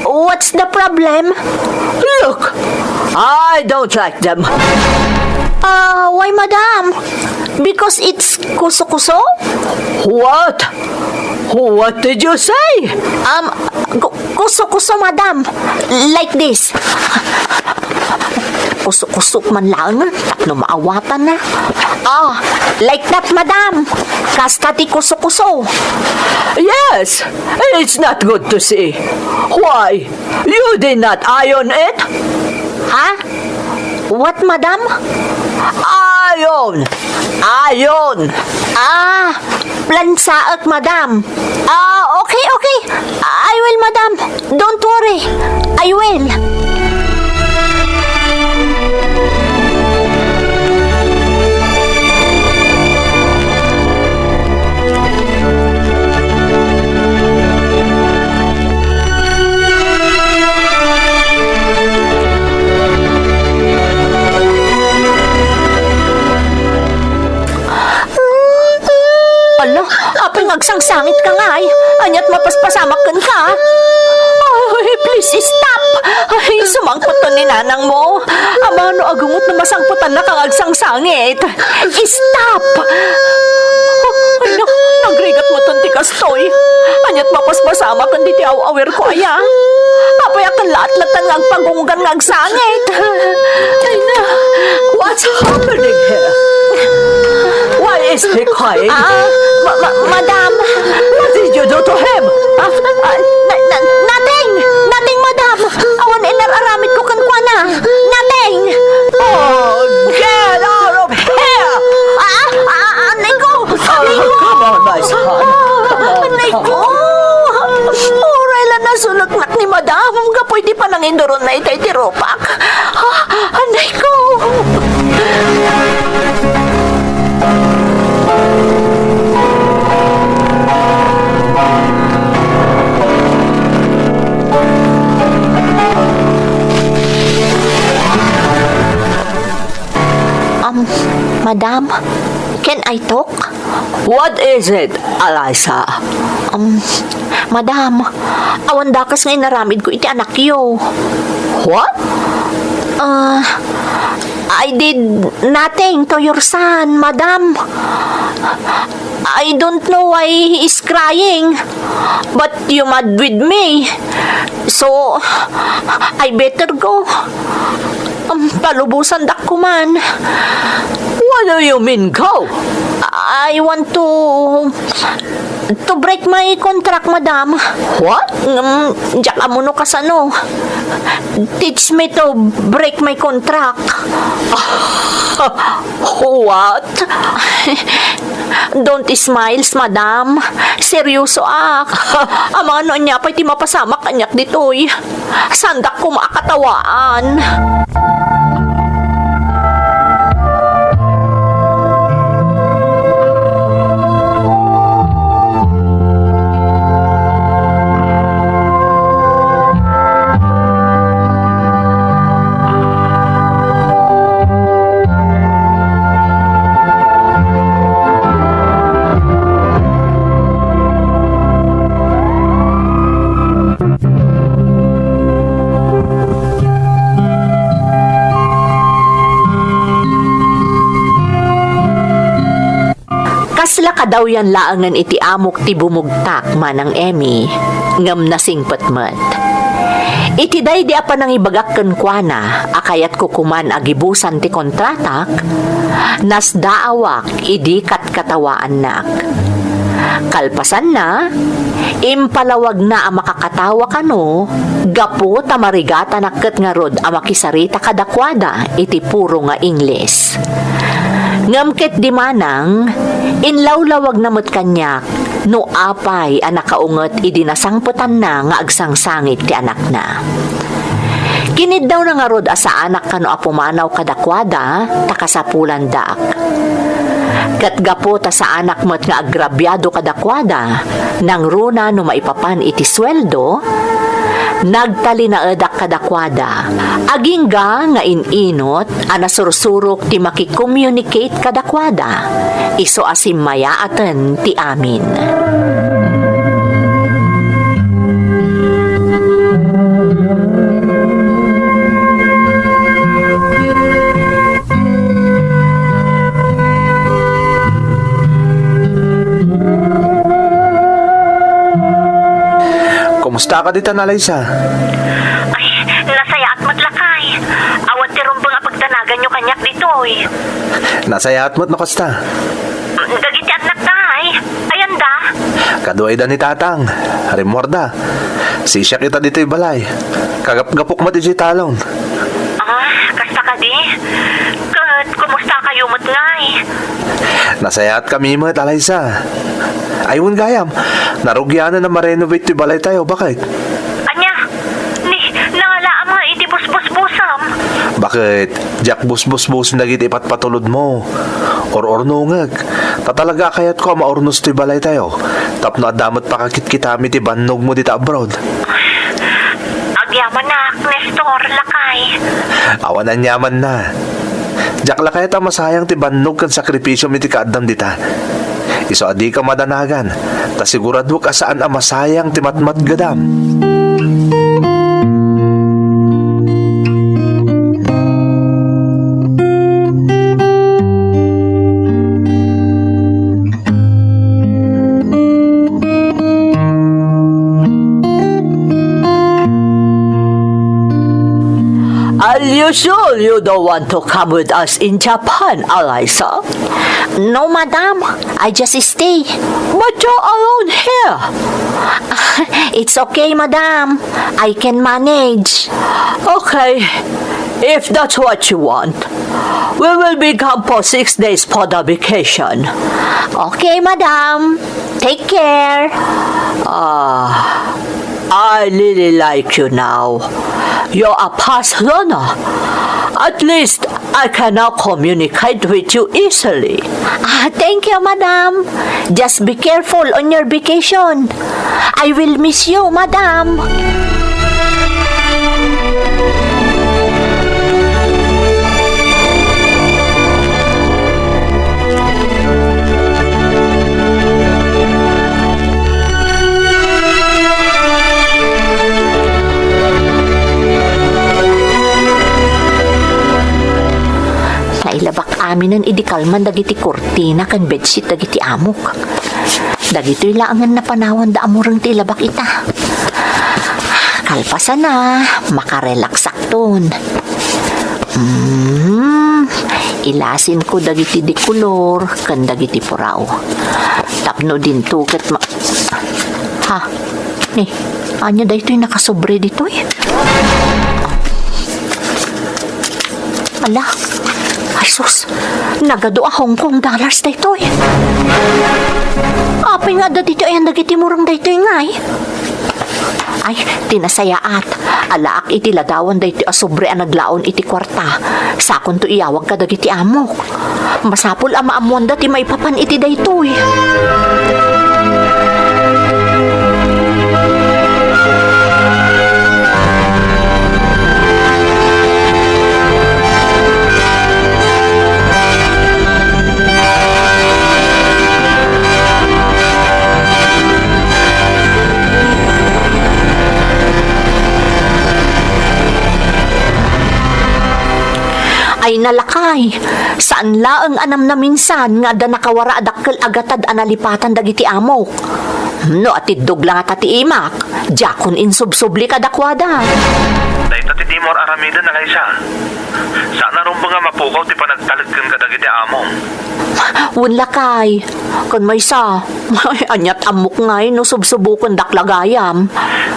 What's the problem? Look, I don't like them. Ah, why, madam? Because it's kuso-kuso? What? What did you say? Um, ku-, kuso-kuso, madam. Like this. Kuso-kuso man lang, tapno maawatan na. Ah, like that, madam. Kasta ti kuso-kuso. Yes, it's not good to see. Why? You did not iron it? Ha? What, madam? Iron! Iron! Ah, plansaek, madam. Ah, okay, okay. I will, madam. Don't worry. I will. Ala, apay nga agsangsangit ka ngay? Aniat mapaspasamak kenka? Ay, please stop! Ay, sumangpet ni nanang mo. Amano a gungot no masangpetanna ka nga agsangsangit? Stop! Ay, no, nagrigat mo ton ti kastoy. Aniat mapaspasamak ken diti aw-awir ko aya. Apay a ken laat latta nga agpagunggan nga agsangit? Ay, na. What's happening here? Why is he crying? Ah, ma-, ma-, madam. What did you do to him? Ah, ah, na-, na-, nothing. Ah, anay ko! Uray la nasuleknak ni Madam gapu iti pananginduron na itay ti rupak. Ah, anay ko! Um, Madam, can I talk? What is it, Eliza? Um, Madam, awan dakes nga inaramidko iti anakyo. What? Uh, I did nothing to your son, Madam. I don't know why he is crying, but you mad with me. So, I better go. Um, palubosandak kuman. What do you mean, go? I want to to break my contract, Madam. What? Um, diak ammo no kasano. Teach me to break my contract. What? Don't smiles, Madam. Seryosoak. Amangan no ania pay ti mapasamak kaniak ditoy. Saandak koma a katawaan. Kasla kadawyan laengen iti amok ti bumugtak, Manang Emmy, ngem nasingpet met. Iti daydi a panangibagak kenkuana a kayatko koman a gibusan ti kontratak, nasdaawak idi katkatawaannak. Kalpasanna, impalawagna a makakatawa kano gapu ta marigatanak ket ngarud a makisarita kadakuada iti puro nga Ingles. Ngem ket di manang, inlawlawagna met kaniak no apay a nakaunget idi nasangpetanna nga agsangsangit ti anakna. Kiniddawna ngarud a saanak kano a pumanaw kadakuada ta kasapulandak. Ket gapu ta saanak met nga agrabiado kadakuada, nangruna no maipapan iti sueldo, nagtalinaedak kadakuada, agingga nga in-inut a nasursurok ti maki-communicate kadakuada, isu a simmayaaten ti amin. Kumusta ka ditan, Alaysa? Ay, nasayaat met, lakay. Awan ti rumbeng a pagdanaganyo kaniak ditoy. Nasayaat met no kasta. Dagiti annakta, ay. Ayanda? Kaduayda ni Tatang. Rimmuarda. Sisiak ita ditoy balay. Kagapgapok met idiay talon. Ah, kasta kadi? Ket kumusta kayo met ngay? Nasayaat kami met, Alaysa. Ay, wen gayam, narugianan a ma-renovate ti balay tayo. Bakit? Ania? Ni, nangalaam nga iti busbusbusam. Bakit? Diak busbusbusen dagiti ipatpatulod mo. Or-ornongek. Ta talaga a kayatko a maurnos ti balay tayo. Tapno adda met pakakitkitami ti bannog mo dita abroad. Agyamanak, Nestor, lakay. Awan aniamanna. Diak la kayat a masayang ti bannog ken sakripisio mi ti kaaddam dita. Isu a dika madanagan, ta siguraduek a saan a masayang ti matmatgedam. Are you sure you don't want to come with us in Japan, Alaysa? No, madam. I just stay. But you're alone here. It's okay, madam. I can manage. Okay, if that's what you want, we will be gone for six days for the vacation. Okay, madam. Take care. Ah, I really like you now. You're a pass learner. At least I can now communicate with you easily. Ah, thank you, madam. Just be careful on your vacation. I will miss you, madam. Nailabak aminen idi kalman dagiti kurtina ken bedsheet dagiti amok. Dagitoy laengen napanawanda a mureng ti ilabak ita. Kalpasana, makarelaksakton. Mm, ilasinko dagiti dikolor ken dagiti puraw. Tapno dinto ket ma-, ha? Ni, ania daytoy nakasobre ditoy? Ala, ay sus, nagadu a Hong Kong dollars daytoy. Apay nga adda ditoy ayan dagiti murang daytoy ngay? Ay, ti nasayaat, alaak iti ladawan daytoy a sobre a naglaon iti kuarta, sakonto iyawag kadagiti amok. Masapul a maammoanda ti maipapan iti daytoy. Ay nalakay, saan laeng a namnaminsan nga adda nakawara a dakkel a gatad a nalipatan dagiti amok. No atiddog la ngata ti imak, diakon insubsubli kadakuada. Dayta ti dimor aramiden, Alaysa. Saan a rumbeng a mapukaw ti panagtalek ken kadagiti amom. Wen lakay, ken maysa, aniat ammok ngay no subsubokendak la gayam.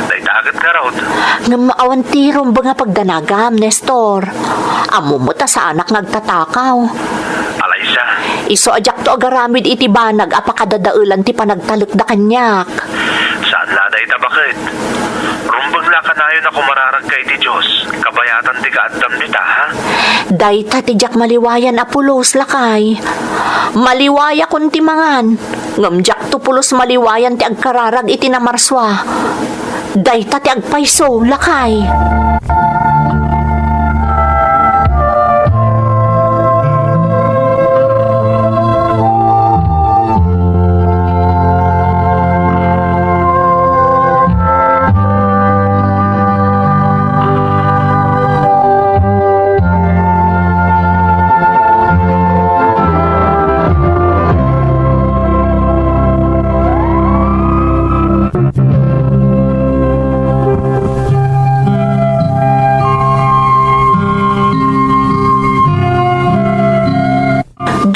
Dayta ket ngarud. Ngem awan ti rumbeng a pagdanagam, Nestor. Ammom met a saanak nga agtatakaw. Alaysa. Isu a diakto agaramid iti banag a pakadadaelan ti panagtalekda kaniak. Saan la dayta baket? Rumbeng la kanayon a kumararagka iti Dios, kabayatan ti kaaddam dita, ha? Dayta ti diak maliwayan a pulos, lakay. Maliwayakon ti mangan, ngem diakto pulos maliwayan ti agkararag iti namarsua. Dayta ti agpayso, lakay.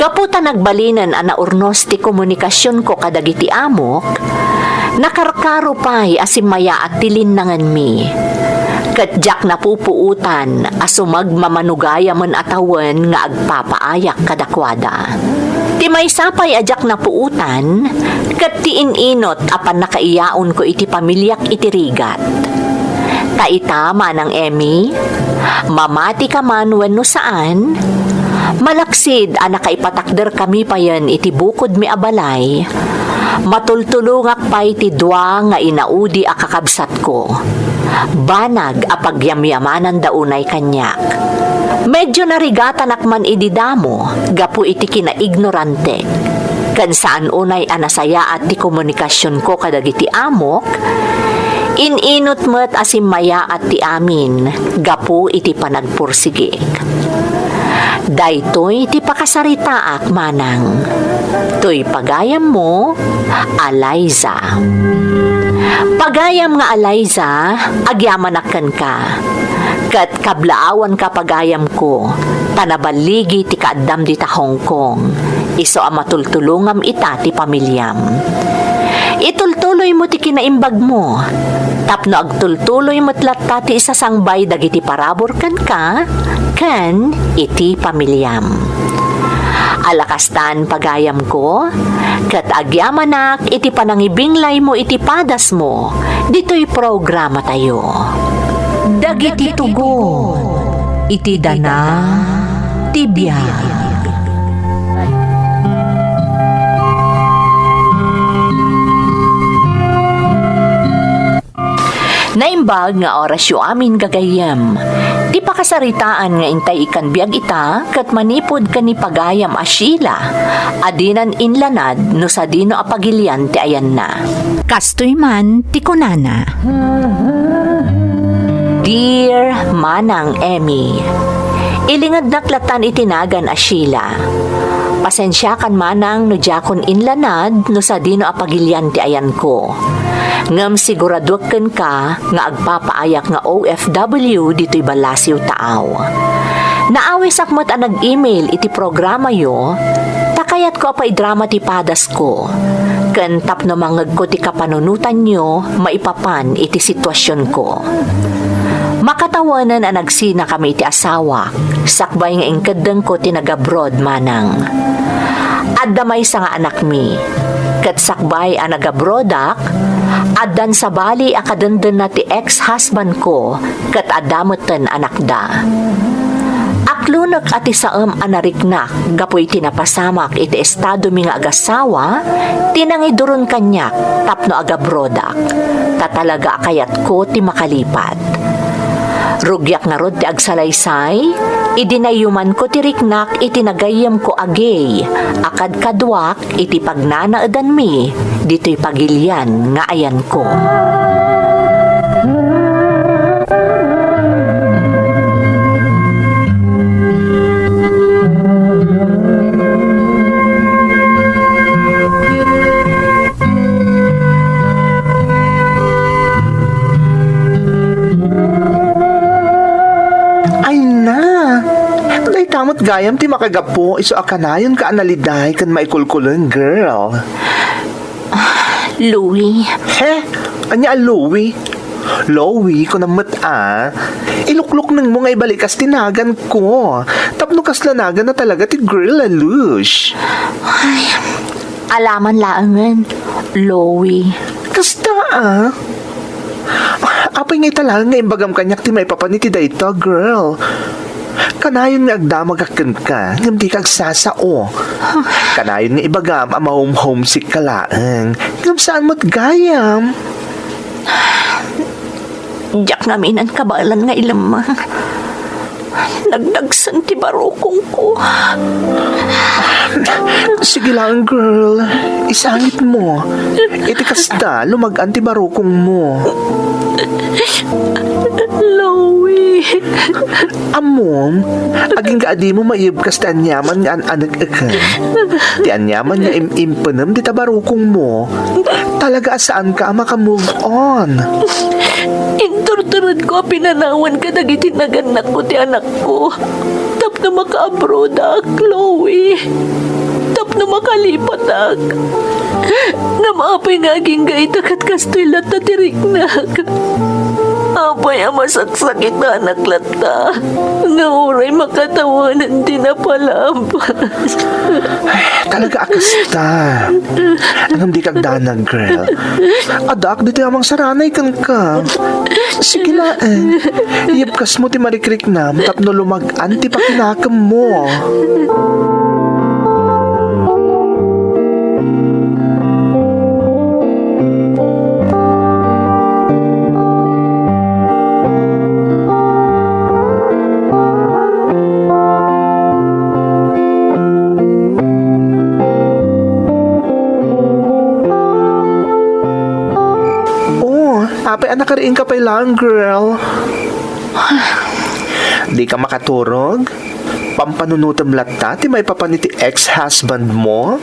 Gapu ta nagbalinen a naurnos ti komunikasionko kadagiti amok, nakarkaro pay a simmayaat ti linnangenmi. Ket diak napupuotan a sumagmamano gayamen a tawen nga agpapaayak kadakuada. Ti maysa pay a diak napuotan, ket ti in-inut a pannakaiyaonko iti pamiliak iti rigat. Ta ita, Manang Emmy, mamatika man wenno saan, malaksid a nakaipatakderkami payen iti bukodmi a balay, matultulongak pay ti dua nga inaudi a kakabsatko. Banag a pagyamyamananda unay kaniak. Medyo narigatanak man idi damo gapu iti kinaignorantek. Ken saan unay a nasayaat ti komunikasionko kadagiti amok, in-inut met a simmayaat ti amin gapu iti panagpursigik. Daytoy ti pakasaritaak, Manang. Toy pagayammo, Alayza. Pagayam nga Alayza, agyamanak kenka. Ket kablaawanka pagayamko, ta naballigi ti kaaddam dita Hong Kong. Isu a matultulongam ita ti pamiliam. Itultuloymo ti kinaimbagmo, tapno agtultuloy met latta ti isasangbay dagiti parabur kenka ken iti pamiliam. Ala kastan, pagayamko, ket agyamanak iti panangibinglaymo iti padasmo ditoy programatayo. Dagiti tugon iti dana ti biag. Naimbag nga orasyo amin, gagayyem. Ti pakasaritaan nga intay ikkan biag ita ket manipud ken ni pagayam a Sheila a dinan inlanad no sadino a pagilian ti ayanna. Kastoy man ti kunana. Dear Manang Emmy, ilingednak latan iti nagan a Sheila. Pasensiakan manang no diakon inlanad no sadino a pagilian ti ayanko. Ngem siguraduek kenka nga agpapaayak nga O F W ditoy Balasiw Taaw. Naawisak met a nag-email iti programayo, ta kayatko a paidrama ti padasko, ken tapno mangngegko ti kapanunotanyo maipapan iti situasionko. Makatawanen a nagsinakami iti asawak, sakbay nga inkeddengko ti nag-abroad manang. Adda maysa nga anakmi, ket sakbay a nag-abroadak, addan sabali a kadendenna ti ex-husbandko, ket adda metten anakda. Aklonek a ti saem a nariknak gapu iti napasamak iti estadomi nga agasawa ti nangiduron kaniak tapno agabroadak, ta talaga a kayatko ti makalipat. Rugiak ngarud ti agsalaysay, idi nayumanko ti riknak iti nagayyemko a gay a kadkaduak iti pagnanaedanmi ditoy pagilian nga ayanko. Ay na! Dayta met gayam ti makagapu isu a kanayonka a naliday ken maikulkuleng, girl. Louie. He? Ania a Louie? Louie, kunam met a. Ilukluknengmo nga ibalikas ti naganko. Tapno kasla nagan a talaga ti girl a lush. Ay, alaman laengen, Louie. Kasta a? Apay nga ita laeng nga imbagam kaniak ti maipapan iti dayta, girl? Kanayon nga agdamagak kenka, ngem dika agsasao. Kanayon nga ibagam a mahom-homesick ka laeng, ngem saan met gayam. Diak ngamin kabaelan nga ilemmeng. Nagdagsen ti barukongko. Sige lang, girl. Isangitmo. Iti kasta, lumag-an ti barukongmo. Louie. Ammom, agingga a dimo maibkas ti aniaman nga an-anekeken. Ti aniaman nga im-impenem dita barukongmo, talaga a saanka a maka-move on. Inturturedko a pinanawan kadagiti nagannakko ti anakko tapno maka-abroadak, Louie. Tapno makalipatak. Ngem apay nga agingga ita ket kastoy latta ti riknak? Apay a masaksakitanak latta nga uray makatawanen ti napalabas? Ay, talaga a kasta. Ngem dika agdanag, girl. Addaak ditoy a mangsaranay kenka. Sige laeng. Iyebkasmo ti marikriknam tapno lumag-an ti pakinakemmo. Oh, apay a nakariingka pay laeng, girl? Dika makaturog? Pampanunotem latta ti maipapan iti ex-husband mo?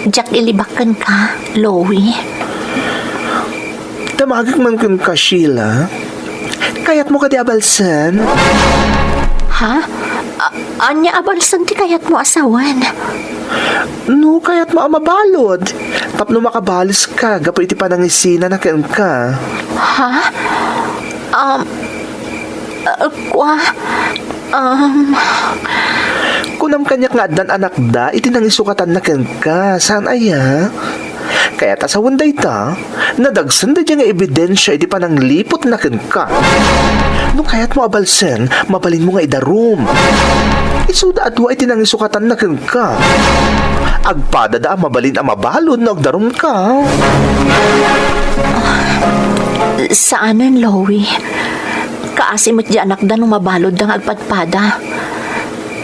Diak ilibak kenka, Louie. Damagek man kenka, Sheila. Kayatmo kadi a balsen? Ha? A-, ania a balsen ti kayatmo a sawen? No kayatmo a mabalud, tapno makabaleska gapu iti panangisinana kenka. Ha? Um, uh, kua, um, Kunam kaniak nga addan anakda iti nangisukatanna kenka, saan aya? Kayat a sawen dayta, nadagsen daydiay nga ebidensia iti panangliputna kenka. No kayatmo a balsen, mabalinmo nga idarum. Isuda a dua iti nangisukatanna kenka. Agpadada a mabalin a mabalud no agdarumka. Saanen, Loie. Kaasi met diay anakda no mabaludda nga agpadpada.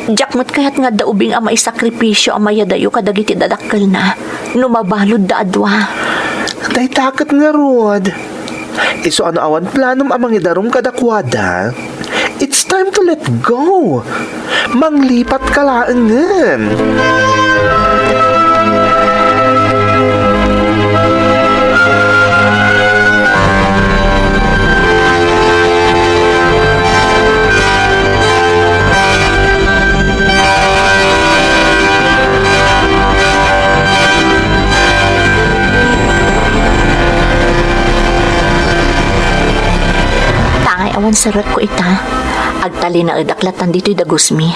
Diak met kayat nga adda ubing a maisakripisio a mayadayo kadagiti dadakkelna no mabaludda a dua. Dayta ket ngarud. Isu a no awan planom a mangidarum kadakuada, it's time to let go. Manglipatka laengen. Tangay awan serekko ita. Agtalinaedak latan ditoy dagusmi.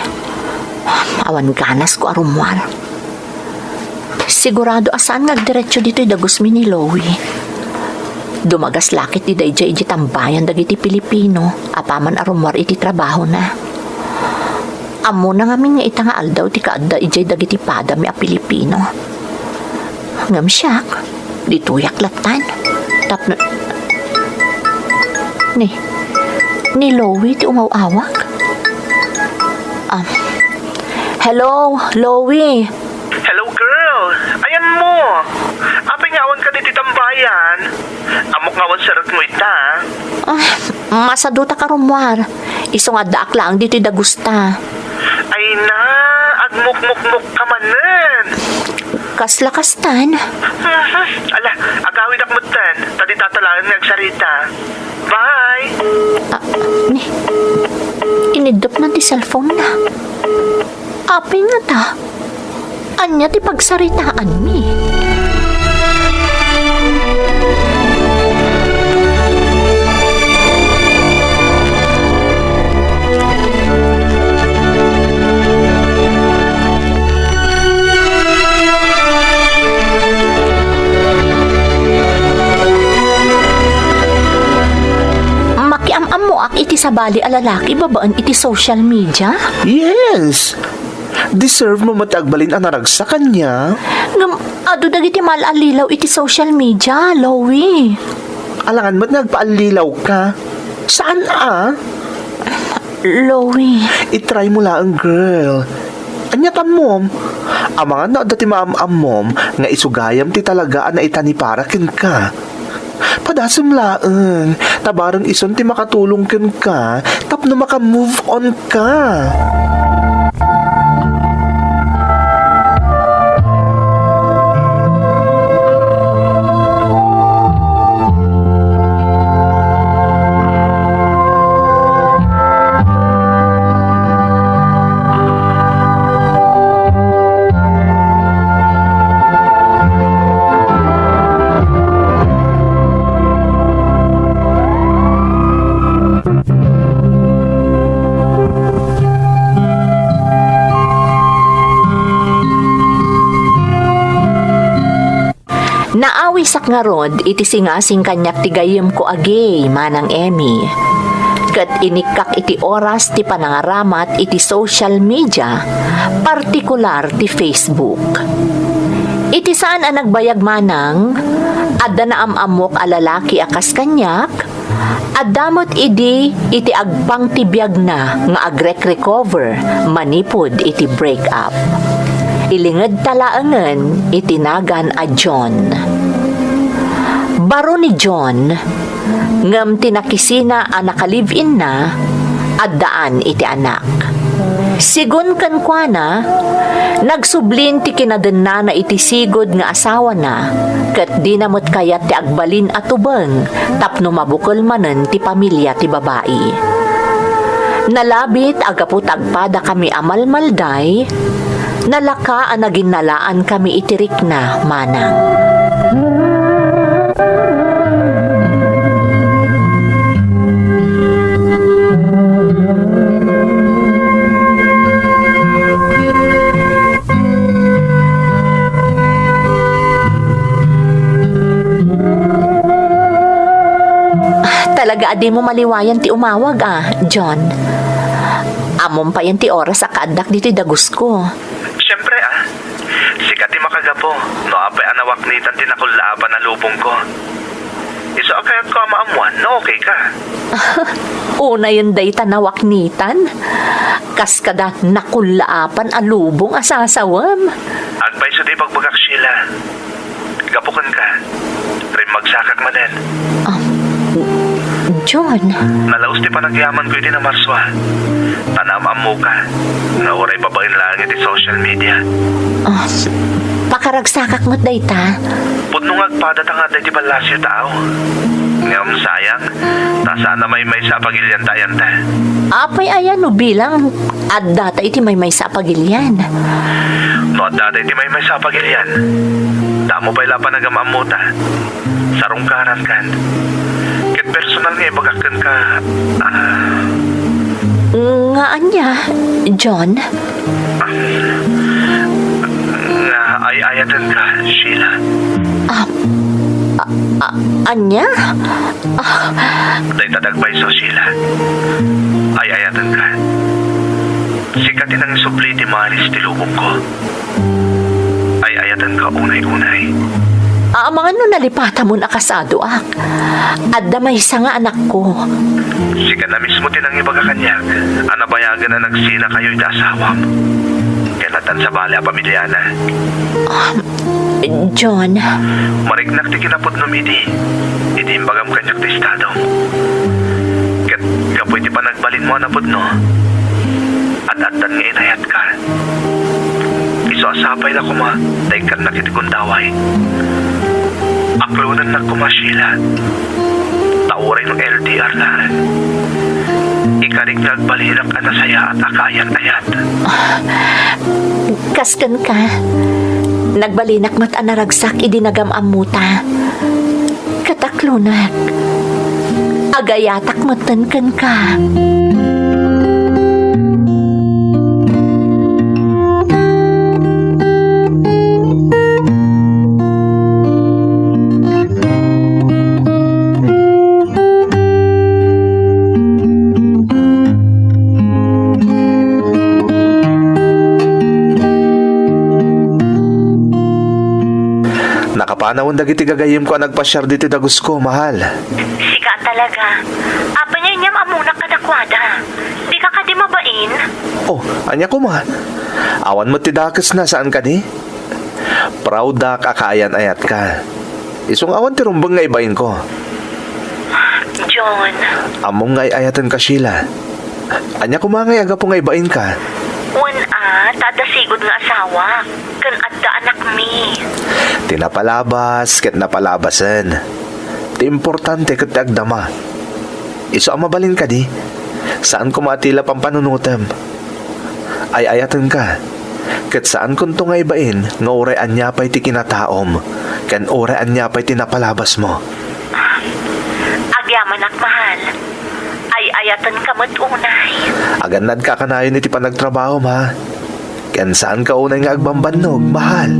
Awan ganasko a rummuar. Sigurado a saan nga agdiretso ditoy dagusmi ni Loie. Dumagas la ket daydiay idiay tambayan dagiti Pilipino apaman a rummuar iti trabahona. Ammona ngamin nga ita nga aldaw ti kaadda idiay dagiti padami a Pilipino. Ngem siak, ditoyak lattan. Tapno, ni, ni Loie ti umaw-awag? Ah, hello, Loie. Hello, girl. Ayanmo. Apay nga awanka ditoy tambayan? Ammok nga awan serekmo ita. Ah, masadutak a rummuar. Isu nga addaak laeng ditoy dagusta. Ay na, agmukmukmok ka manen. Kasla kastan? Mhm. Ala, agawidak metten. Ta dita ta laeng nga agsarita. Bye. Ah, ni, iniddep man ti cellphone na. Apay ngata? Ania ti pagsaritaanmi? Makiam-ammoak iti sabali a lalaki babaen iti social media? Yes! Deserve mo met ti agbalin a naragsak kaniak. Ngem adu dagiti maal-allilaw iti social media, Loie. Alangan met nga agpaallilawka. Saan a? Loie. I-try mo laeng, girl. Ania ti ammom? Amangan no adda ti maam-ammom nga isu gayam ti talaga a naitan ni para kenka. Padasem laeng, ta bareng isun ti makatulong kenka tapno maka-move on ka. Naawisak ngarud iti singasing kaniak ti gayyemko a gay, Manang Emmy. Ket inikkak iti oras ti panangaramat iti social media, partikular ti Facebook. Iti saan a nagbayag, Manang, adda naam-ammok a lalaki a kas kaniak, adda met idi iti agpang ti biagna nga agrek-recover manipud iti break-up. Ilingedta laengen iti nagan a John. Baro ni John, ngem ti nakisina a naka-live-inna, addaan iti anak. Sigun kenkuana, nagsublin ti kinadennana iti sigud nga asawana, ket dina met kayat ti agbalin a tubeng tapno mabukel manen ti pamilia ti babai. Nalabit a gapu ta agpadakami a malmalday, nalaka a naginnalaankami iti rikna, Manang. Talaga a dimo maliwayan ti umawag, a, John. Ammom payen ti oras a kaaddak ditoy dagusko. Siempre, a. Sika ti makagapu no apay a nawaknitan ti nakullaapan a lubongko. Isu a kayatko a maammuan no okay ka. Unayen dayta nawaknitan? Kas kada nakullaapan a lubong a sasawem? Agpayso ti ibagbagak, Sheila. Gapu kenka, rimmagsakak manen. Ah, John. Nalaus ti panagyamanko iti Namarsua. Ta naam-ammoka nga uray babaen laeng iti social media. Ah, pakaragsakak met dayta. Pudno nga agpadata nga adda iti ballasyo tao. Ngem sayang, ta saan a maymaysa a pagilian ta ayanta. Apay aya no bilang addata iti maymaysa a pagilian? No addata iti maymaysa a pagilian, damo pay la a panagam-ammota. Sarungkarankan. Ket personal nga ibagak kenka, ah. Nga ania, John? Nga ay-ayatenka, Sheila. Ah, a-, a-, ania? Ah. Dayta ti agpayso, Sheila. Ay-ayatenka. Sika ti nangisubli ti maris ti lubongko. Ay-ayatenka unay-unay. Amangan no nalipatamon a kasadoak. Adda maysa nga anakko. Sika na mismo ti nangibaga kaniak a nabayagen a nagsinakayo iti asawam. Ken addan sabali a pamiliana. Ah, John. Mariknak ti kinapudnom idi, idi imbagam kaniak ti estadom. Ket gapu iti panagbalinmo a napudno, ad-addan nga inayatka. Isu a sapay la koma ta ikkannak iti gundaway. Aklonennak koma, Sheila. Ta uray no L D R laeng, ikarik nga agbalinak a nasayaat a kaayan-ayat. Kas kenka, nagbalinak met a naragsak idi nagam-ammota. Ket aklonak. Agayatak metten kenka. Nakapanawen dagiti gagayyemko a nagpasiar ditoy dagusko, mahal. Sika talaga. Apay nga inyam-ammonak kadakuada? Dika kadi mabain? Oh, ania koma? Awan met ti dakesna, saan kadi? Proud-ak a kaayan-ayatka. Isu nga awan ti rumbeng nga ibainko. John. Ammom nga ay-ayatenka, Sheila. Ania koma nga gapu nga ibainka? Wen a, ta adda sigud nga asawak, ken adda anakmi. Ti napalabas ket napalabasen. Ti importante ket ti agdama. Isu a mabalin kadi, saan koma a tila pampanunotem. Ay-ayatenka, ket saankonto nga ibain nga uray ania pay ti kinataom, ken uray ania pay ti napalabasmo. Agyamanak, mahal. Ay-ayatenka met unay. Agannadka a kanayon iti panagtrabahom, ha? Ken saanka unay nga agbambannog, mahal.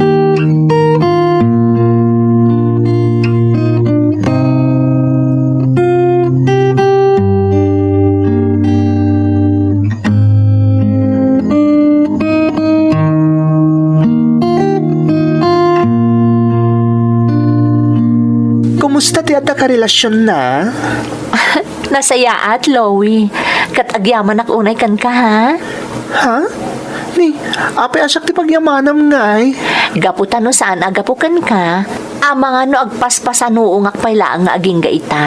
Kumusta ti adda karelasionna? Nasayaat, Loie. Ket agyamanak unay kenka, ha? Ha? Ni, apay a siak ti pagyamanam ngay? Gapu ta no saan a gapu kenka, amangan no agpaspasanoongak pay laeng nga agingga ita.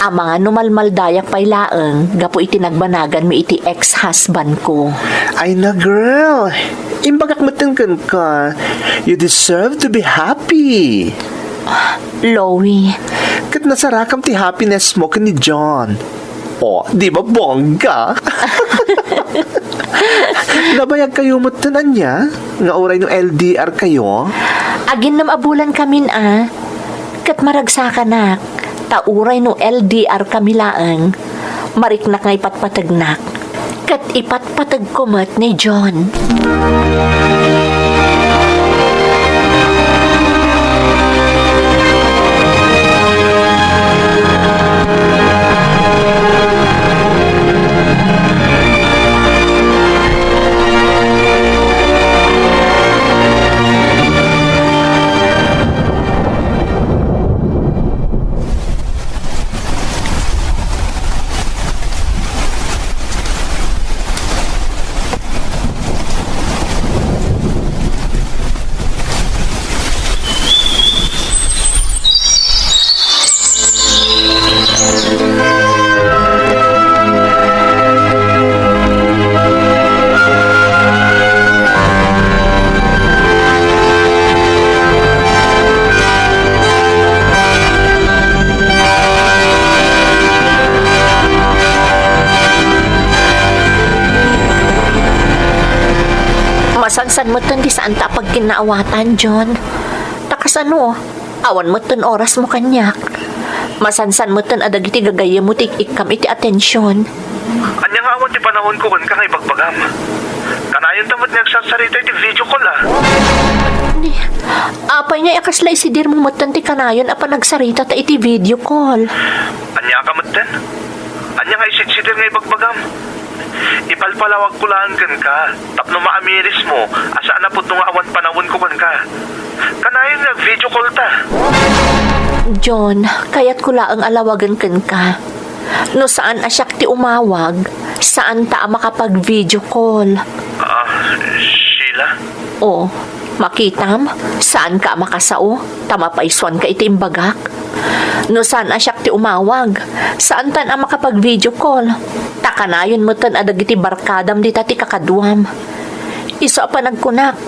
Amangan no malmaldayak pay laeng gapu iti nagbanaganmi iti ex-husbandko. Ay na, girl! Imbagak metten kenka, you deserve to be happy. Loie. Ket nasarakam ti happiness mo ken ni John. Oh, di ba bongga? Nabayag kayo metten ania? Nga uray no L D R kayo? Aginnem a bulan kamin a. Ket maragsakanak, ta uray no L D R kami laeng, mariknak nga ipatpategnak. Ket ipatpategko met ni John. Metten ti saanta a pagkinnaawatan, John. Ta kasano? Awan metten orasmo kaniak. Masansan metten a dagiti gagayyemmo ti ik-ikkam iti atension. Ania nga awan ti panawonko kenka nga ibagbagam? Kanayonta met nga agsarsarita iti video call, a. Ni, apay ngay a kasla isidirmo metten ti kanayon a panagsaritata iti video call? Ania ka metten? Ania nga isidsidir nga ibagbagam? Ipalpalawagko laeng kenka tapno maamirismo a saan a pudno nga awan panawonko kenka. Kanayon nga ag-video call ta. John, kayatko laeng a lawagen kenka. No saan a siak ti umawag, saanta a makapag-video call. Ah, Sheila? O, makitam, saanka a makasao, ta mapaysuanka iti imbagak. No saan a siak ti umawag, saantan a makapag-video call. Ta kanayon metten a dagiti barkadam dita ti kakaduam. Isu a panagkunak,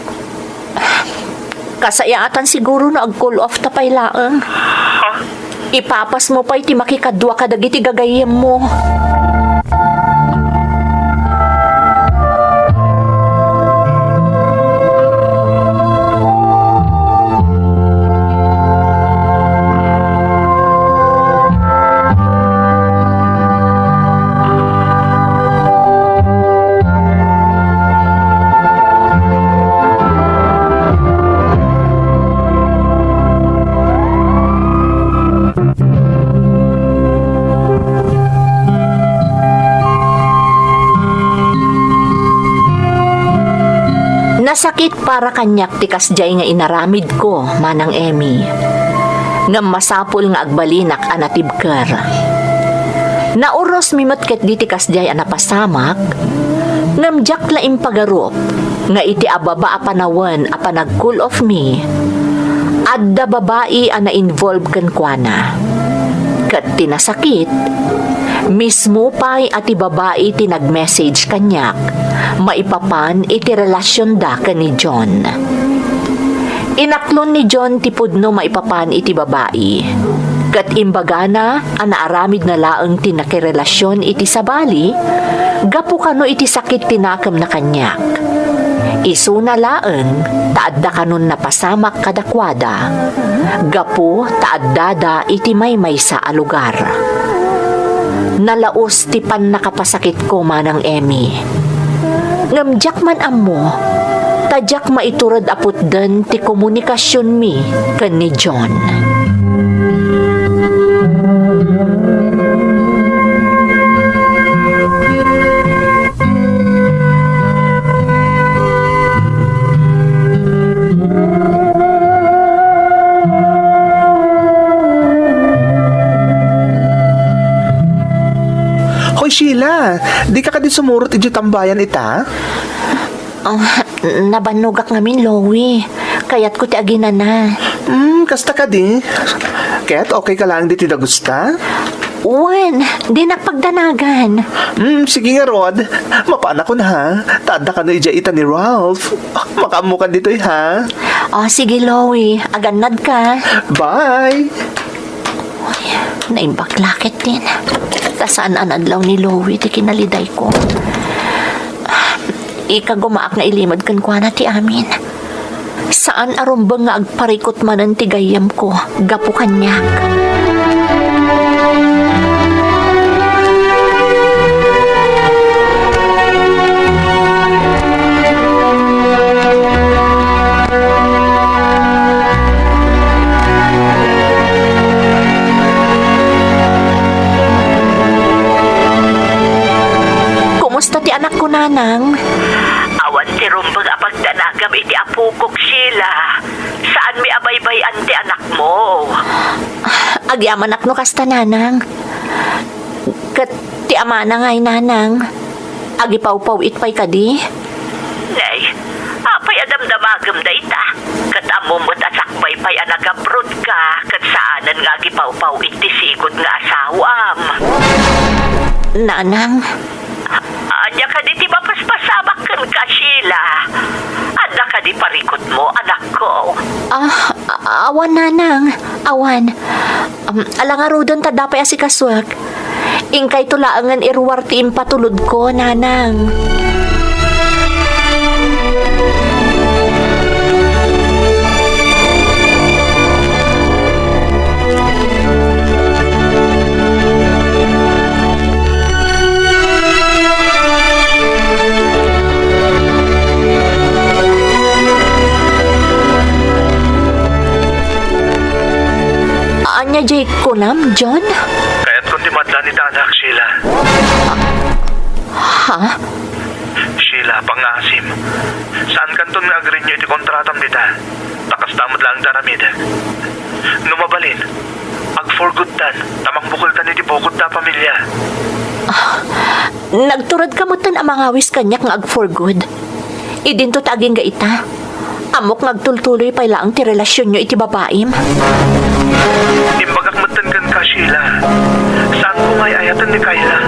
kasayaatan siguro no ag-cool off ta pay laeng. Ha? Ipapasmo pay ti makikadua kadagiti gagayyemmo. Nasakit para kaniak ti kasdiay nga inaramidko, Manang Emmy. Ngem masapul nga agbalinak a natibker. Naurosmi met ketdi ti kasdiay a napasamak, ngem diak la impagarup nga iti ababa a panawen a panag-cool off mi, adda babai a na-involve kenkuana. Ket ti nasakit, mismo pay a ti babai ti nag-message kaniak maipapan iti relasionda ken ni John. Inaklon ni John ti pudno maipapan iti babai, ket imbagana a naaramidna laeng ti nakirelasion iti sabali gapu kano iti sakit ti nakemna kaniak. Isuna laeng ta adda kanon napasamak kadakuada gapu ta addada iti maymaysa a lugar. Nalaus ti pannakapasakitko, Manang Emmy. Ngem diak man ammo, ta diak maitured a putden ti komunikasionmi ken ni John. Hoy, Sheila, dika kadi sumurot idiay tambayan ita? Ah, nabannogak ngamin, Loie. Kayatko ti aginana. Hmm, kasta kadi? Ket okay ka laeng ditoy dagusta? Wen, dinak pagdanagan. Hmm, sige ngarud. Mapanakon ha. Ta adda kano idiay ita ni Ralph. Makaammokan ditoy ha. O, sige, Loie. Agannadka. Bye! Uy, naimbag la ketdin. Ta saan a nadlaw ni Loie ti kinalidayko. Ikagumaak nga ilimed kenkuana ti amin. Saan a rumbeng nga agparikut manen ti gayyemko gapu kaniak. Kumusta ti anakko, Nanang? Awan ti rumbeng a pagdanagam iti apokok, Sheila. Saanmi a baybay-an ti anakmo. Agyamanak no kasta, Nanang. Ket ti amana ngay, Nanang? Agipawpaw-it pay kadi? Nay, apay a damdamagem dayta? Ket ammom met a sakbay pay a nag-abroad ka, ket saanen nga agipawpaw-it ti sigud nga asawam. Nanang. Ania kadi ti mapaspasamak kenka, Sheila? Adda kadi parikutmo, anakko? Ah, a-, awan, Nanang. Awan. Um, ala ngaruden ta adda pay asikasuek. Inkayto laengen iruar ti impatulodko, Nanang. Ania diay kunam, John? Kayatkon ti maaddan ita anak, Sheila. Ha? Sheila, pangngaasim. Saankanton nga agrenew iti kontratam dita. Ta kasta met laeng ti aramidek. No mabalin, ag-for goodtan, ta mangbukeltan iti bukodta a pamilia. Nagturedka metten a mangawis kaniak nga ag-for good. Idinto ta agingga ita. Ammok nga agtultuloy pay laeng ti relasionyo iti babaim. Imbagak metten kenka, Sheila. Saanko nga ay-ayaten ni Kayla.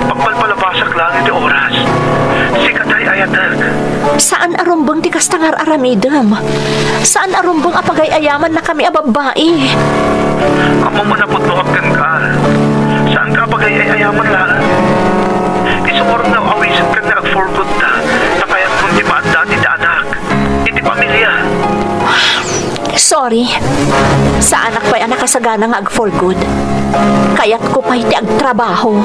Pagpalpalabasak laeng iti oras. Sika ti ay-ayatek. Saan a rumbeng ti kasta nga ar-aramidem. Saan a rumbeng a pagay-ayamannakami a babbai. Ammom a napudnoak kenka. Saanka a pagay-ayaman laeng. Isu ngarud nga awisenka nga ag-for goodta, ta kayatkon ti maaddan iti anak, iti pamilia. Sorry. Saanak pay a nakasagana nga ag-for good. Kayatko pay ti agtrabaho.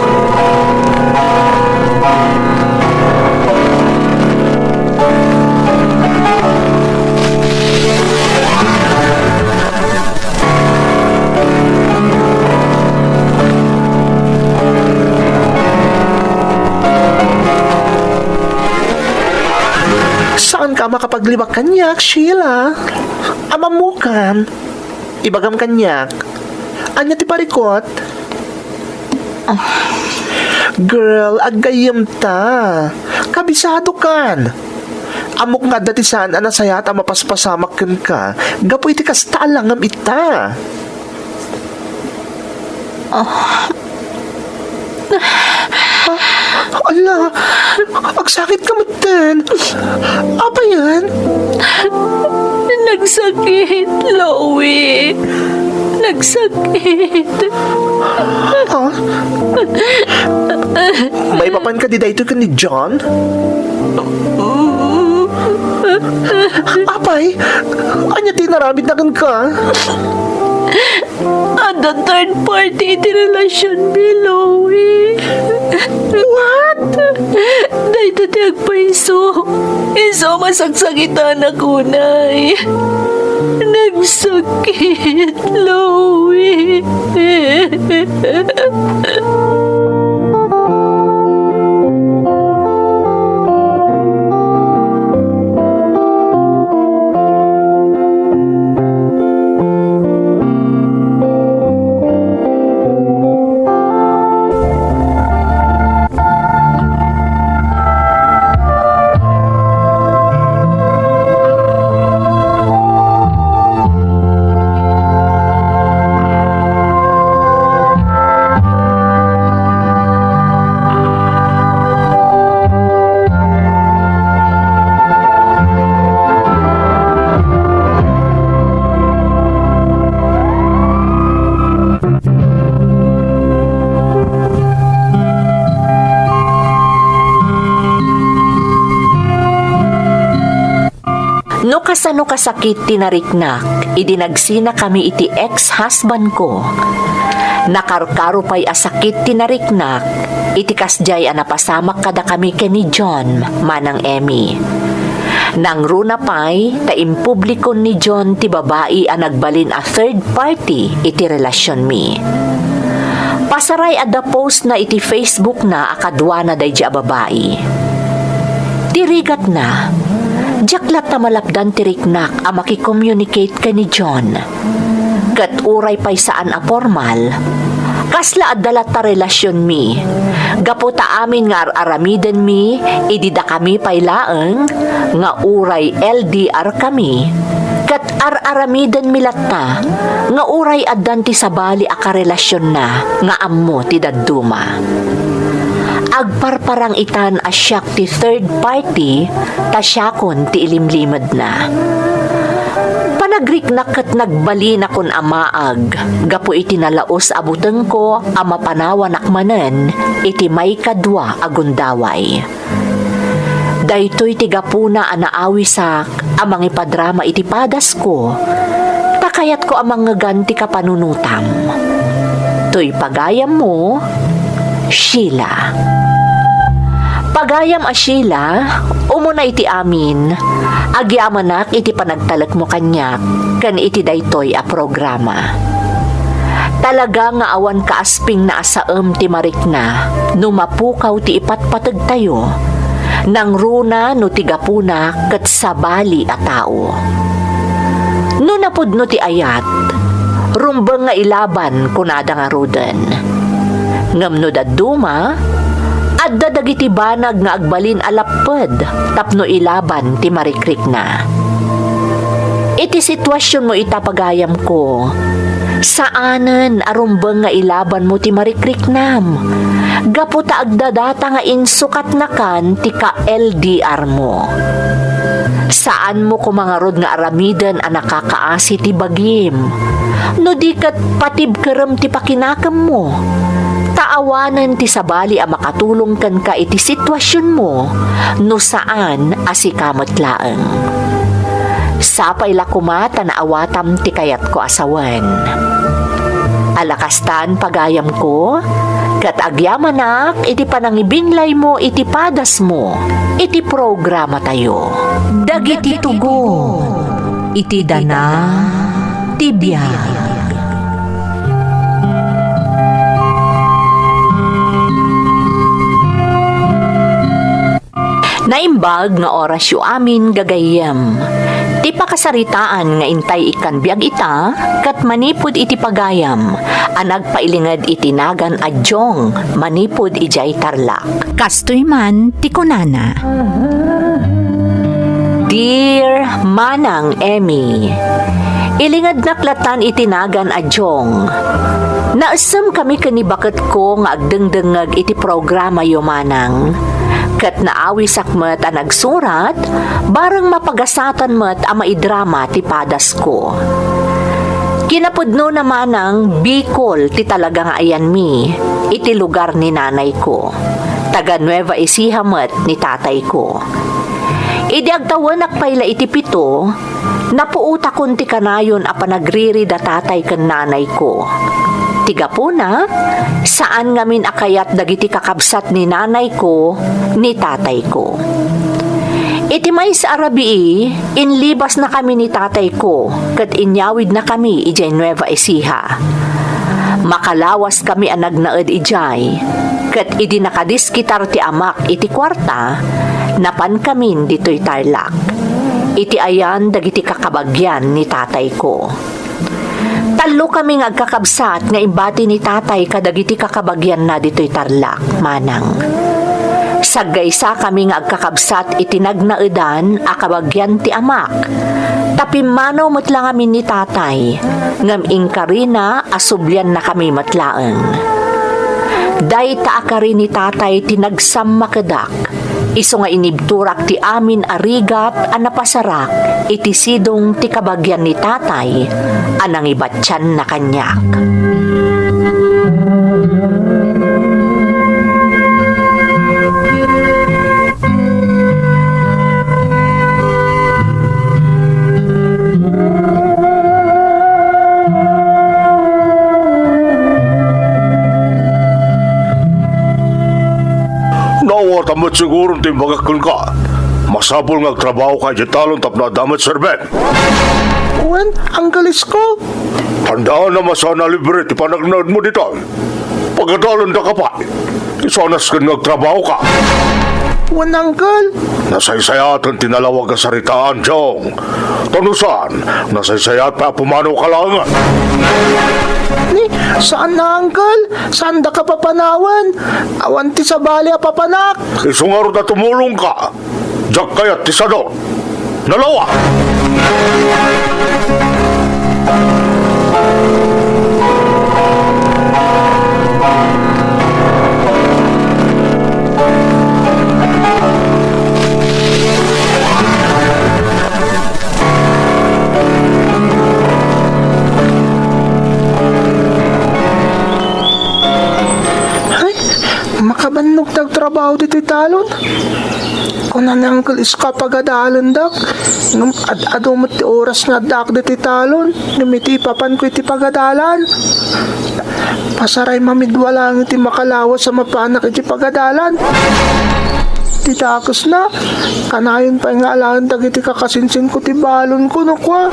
Saanka a makapaglibak kaniak, Sheila? Ammokan. Ibagam kaniak. Ania ti parikut? Girl, aggayyemta. Kabisadokan. Ammok nga adda ti saan a nasayaat a mapaspasamak kenka gapu iti kasta a langam ita. Ah, ala, agsakitka metten. Apay aya? Nagsakit, Louie. Nagsakit. Ha? Maipapan kadi daytoy ken ni John? Apay, ania ti inaramidna kenka? Adda third party iti relasionmi, Louie. What? Dayta ti agpaiso. Isu a masaksakitanak unay. Nagsakit, Louie. No kasano kasakit ti nariknak idi nagsinakami iti ex-husbandko, nakarkaro pay a sakit ti nariknak iti kasdiay a napasamak kadakami ken ni John, Manang Emmy. Nangruna pay ta impublikon ni John ti babai a nagbalin a third party iti relasionmi. Pasaray adda postna iti Facebookna a kaduana daydi a babai. Ti rigatna, diak latta malapdan ti riknak a makicommunicate ken ni John. Ket uray pay saan a pormal, kasla adda latta relasionmi, gapu ta amin nga ar-aramidenmi idi dakami pay laeng nga uray L D R kami, ket ar-aramidenmi latta nga uray addan ti sabali a karelasionna nga ammo ti dadduma. Agparparang itan a siak ti third party ta siakon ti ilimlimedna. Panagriknak ket nagbalinakon a maag gapu iti nalaus a butengko a mapanawanak manen iti maikadua a gundaway. Daytoy ti gapuna a naawisak a mangipadrama iti padasko, ta kayatko a mangngegan ti kapanunotam. Toy pagayammo, Sheila. Pagayam a Sheila, umuna iti amin, agyamanak iti panagtalekmo kaniak ken iti daytoy a programa. Talaga nga awan kaaspingna a saem ti marikna no mapukaw ti ipatpategtayo, nangruna no ti gapuna ket sabali a tao. No napudno ti ayat, rumbeng nga ilaban, kunada ngaruden. Ngem no dadduma, adda dagiti banag nga agbalin a lapped tapno ilaban ti marikrikna. Iti situasionmo ita, pagayamko, saanen a rumbeng nga ilabanmo ti marikriknam, gapu ta agdadata nga insukatnakan ti ka-L D R mo. Saanmo koma ngarud nga aramiden a nakakaasi ti bagim, no di ket patibkerem ti pakinakemmo, ta awanen ti sabali a makatulong kenka iti situasionmo no saan a sika met laeng. Sapay la koma ta naawatam ti kayatko a sawen. Ala kastan, pagayamko, ket agyamanak iti panangibinglaymo iti padasmo iti programatayo. Dagiti tugon iti dana ti biag. Naimbag nga orasyo amin, gagayyem. Ti pakasaritaan nga intay ikkan biag ita, ket manipud iti pagayam a nagpailinged iti nagan a Jong manipud idiay Tarlac. Kastoy man ti kunana. Dear Manang Emmy, ilingednak latan iti nagan a Jong. Naessem kami ken ni baketko nga agdengdengngeg iti programayo, Manang. Ket naawisak met a nagsurat, bareng mapagasatan met a maidrama ti padasko. Kinapudnona, Manang, Bicol ti talaga nga ayanmi iti lugar ni nanayko. Taga Nueva Ecija met ni tatayko. Idi agtawenak pay la iti pito, napuotakon ti kanayon a panagriri da tatay ken nanayko. Ti gapuna, saan ngamin a kayat dagiti kakabsat ni nanayko ni tatayko. Iti maysa a rabii, inlibasnakami ni tatayko ket inyawidnakami idiay Nueva Ecija. Makalawaskami a nagnaed idiay, ket idi nakadiskitar ti amak iti kuarta, napankamin ditoy Tarlac, iti ayan dagiti kakabagian ni tatayko. Tallokami nga agkakabsat nga imbati ni tatay kadagiti kakabagianna ditoy Tarlac, Manang. Saggaysakami nga agkakabsat iti nagnaedan a kabagian ti amak. Ta pimmanaw met la ngamin ni tatay, ngem inkarina a subliannakami met laeng. Dayta a kari ni tatay ti nagsammakedak, isu nga inibturak ti amin a rigat a napasarak iti sidong ti kabagian ni tatay a nangibatianna kaniak. Naawatan met siguro ti imbagak kenka. Masapul nga agtrabahoka idiay talon tapno adda met serbeng. Wen, Uncle Isko. Tandaan a masano a libre ti panagnaedmo ditoy. Pagadalendaka pay. Isu a nasken nga agtrabahoka. Wen, Uncle. Nasaysayaten ti nalawag a saritaan, Jong. Ta no saan, nasaysayaat pay a pumanawka laengen. Ni, saan a, Uncle. Saandaka papanawen. Awan ti sabali a papanak. Isu ngarud a tumulongka. Diak kayat ti sadut. Nalawa! Ay, makabannog ti agtrabaho ditoy talon. Kuna ni Uncle Isko a pagadalendak, ngem ad-adu met ti oras nga addaak ditoy talon, ngem iti ipapanko iti pagadalan. Pasaray mamidua laeng iti makalawas a mapanak iti pagadalan. Ti dakesna, kanayon pay nga alaen dagiti kakasinsinko ti balonko no kua.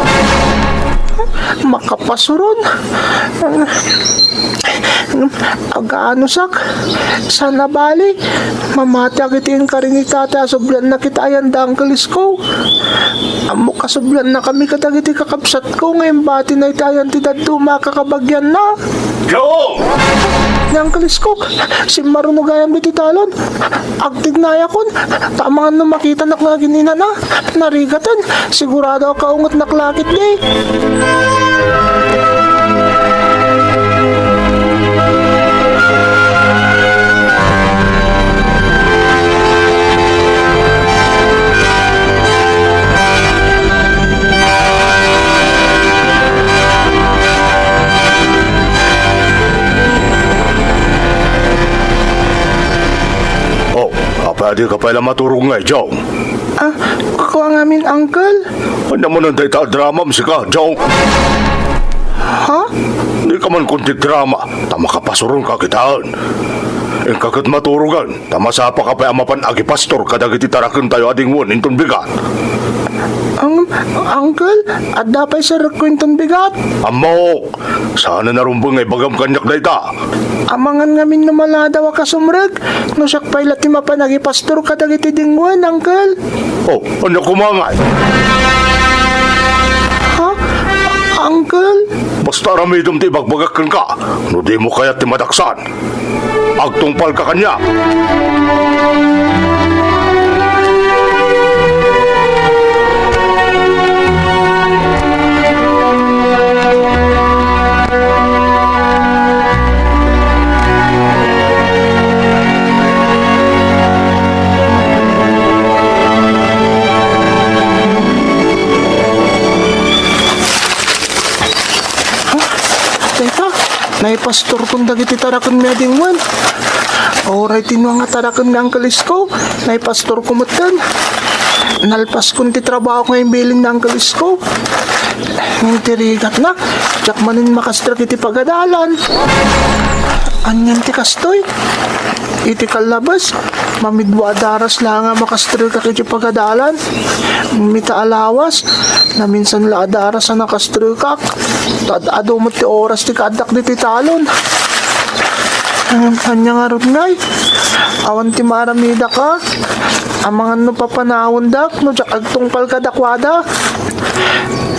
Makapasuron. Aganusak. Saan a bali, mamatiak iti inkari ni tatay a sublianna iti ayan da Uncle Isko. Ammok a subliannakami kadagiti kakabsatko nga imbatina iti ayan ti dadduma a kakabagianna. Joe! Ni Uncle Isko, simmaruno gayam ditoy talon. Agtignayakon, ta amangan no makitanak nga agininana, narigaten, sigurado a kaungetnak la ketdi. Oh, apay a dika pay la maturog ngay, Jong? Ah, kua ngamin, Uncle. Ania manen dayta a dramam sika, Jong? Ha? Dika man kunti drama, ta makapasuronka kitaen. Inka ket maturogen, ta masapaka pay a mapan agipastor kadagiti tarakentayo a dingwen inton bigat. Ang, Uncle, adda pay serrekko inton bigat? Ammok, saan a narumbeng nga ibagam kaniak dayta. Amangan ngamin no maladaw a kasumrek, no siak pay la ti mapan agipastor kadagiti dingwen, Uncle. Oh, ania koma ngay? Ha? Uncle? Basta aramidem ti ibagbagak kenka, no dimo kayat ti madaksan. Agtungpalka kaniak. Teka, naipastorkon dagiti tarakenmi a dingwen. Uray tinua nga tarakenmi, Uncle Isko, naipastorko metten. Nalpaskon ti trabaho nga imbilin ni Uncle Isko. Ngem ti rigatna, diak manen makastrek iti pagadalan. Anian ti kastoy? Iti kallabes, mamidwa a daras la nga makastrekak iti pagadalan. Mita a lawas, naminsan la a daras a nakastrekak. Tad-adu met ti oras ti kaaddak ditoy talon. Ania ngarud ngay? Awan ti maaramidaka. Amangan no papanawendak no diak agtungpal kadakuada.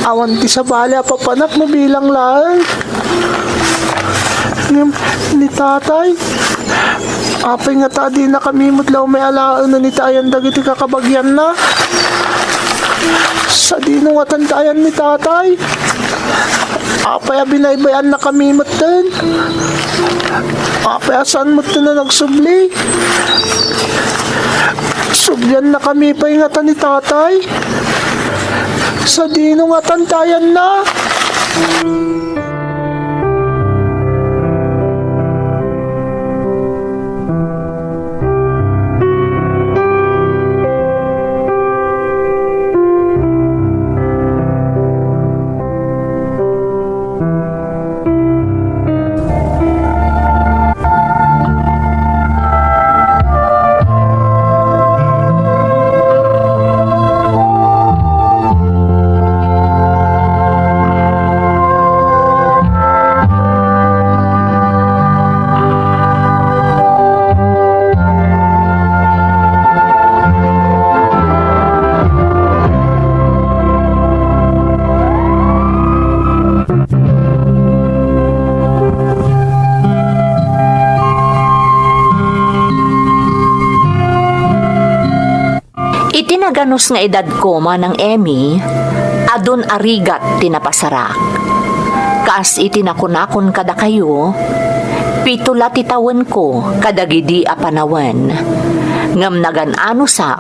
Awan ti sabali a papanak no bilang laeng. Ngem ni tatay, apay ngata a dinakami met la umay alaen iti ayan dagiti kakabagianna? Sadino ngatan ti ayan ni tatay? Apay a binaybay-annakami metten? Apay a saan metten a nagsubli? Subliannakami pay ngata ni tatay? Sadino ngatan ti ayanna? Iti naganus nga edadko, Manang Emmy, adun a rigat ti napasarak. Kas iti nakunakon kadakayo, pito la ti tawenko kadagidi a panawen. Ngem nagan-anusak,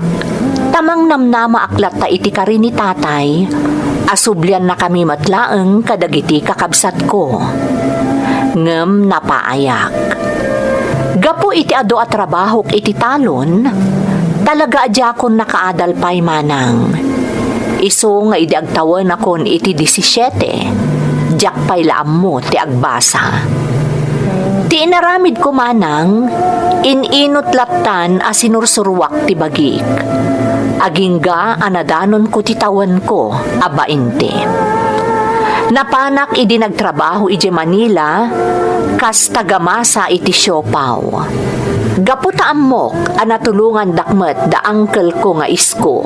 ta mangnamnamaak latta iti kari ni tatay a subliannakami met laeng kadagiti kakabsatko. Ngem napaayak. Gapu iti adu a trabahok iti talon, talaga a diakon nakaadal pay manang. Isu nga idi agtawenakon iti disisiete, diak pay la ammo ti agbasa. Ti inaramidko manang, in-inut lattan a sinursuruak ti bagik. Agingga a nadanonko ti tawenko a bainte. Napanak idi nagtrabaho idiay Manila kas tagamasa iti siopaw. Gapu ta ammok a natulongandak met da uncle-ko nga isko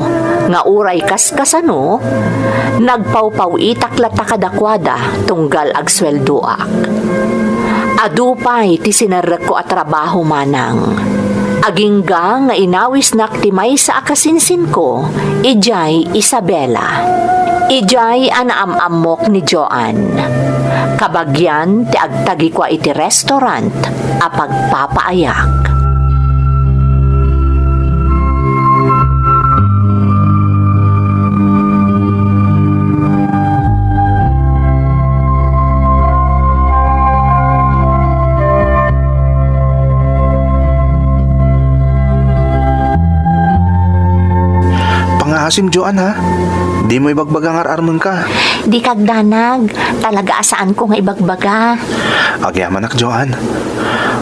nga uray kaskasano, nagpawpaw-itak latta kadakuada tunggal agsueldoak. Adu pay ti sinerrekko a trabaho manang. Agingga nga inawisnak ti maysa a kasinsinko idiay Isabela. Idiay a naam-ammok ni Joan. Kabagian ti agtagikua iti restaurant a pagpapaayak. Pangaasim, Joan, ha? Dimo ibagbaga nga ar-armenka. Dika agdanag. Talaga a saanko nga ibagbaga. Agyamanak, Joan.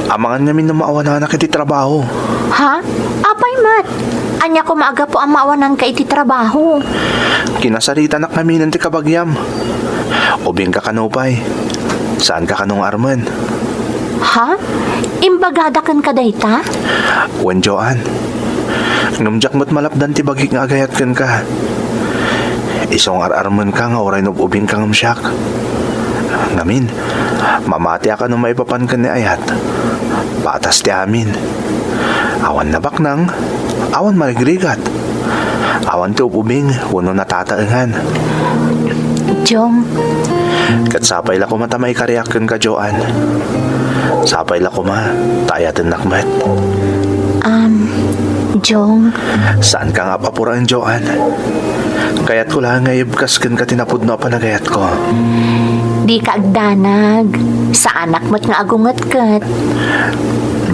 Amangan ngamin no maawananak iti trabaho. Ha? Apay met? Ania koma a gapu a maawananka iti trabaho? Kinasaritanak ngaminen ti kabagiam. Ubingka kano pay. Saanka kano nga armen? Ha? Imbagada kenka dayta? Wen, Joan. Ngem diak met malapdan ti bagik nga agayat kenka. Isu nga ar-armenka nga uray nub-ubingka ngem siak. Ngamin, mamatiak a no maipapan ken ni ayat. Patas ti amin. Awan nabaknang, awan marigrigat. Awan ti ub-ubing wenno natataengan. Jong. Ket sapay la koma ta maikariak kenka, Joan. Sapay la koma ta ayatennak met. Um, Jong. Saanka nga ap-apuraen, Joan. Kayatko laeng nga ibkas kenka ti napudno a panagayatko. Dika agdanag. Saanak met nga agungetket.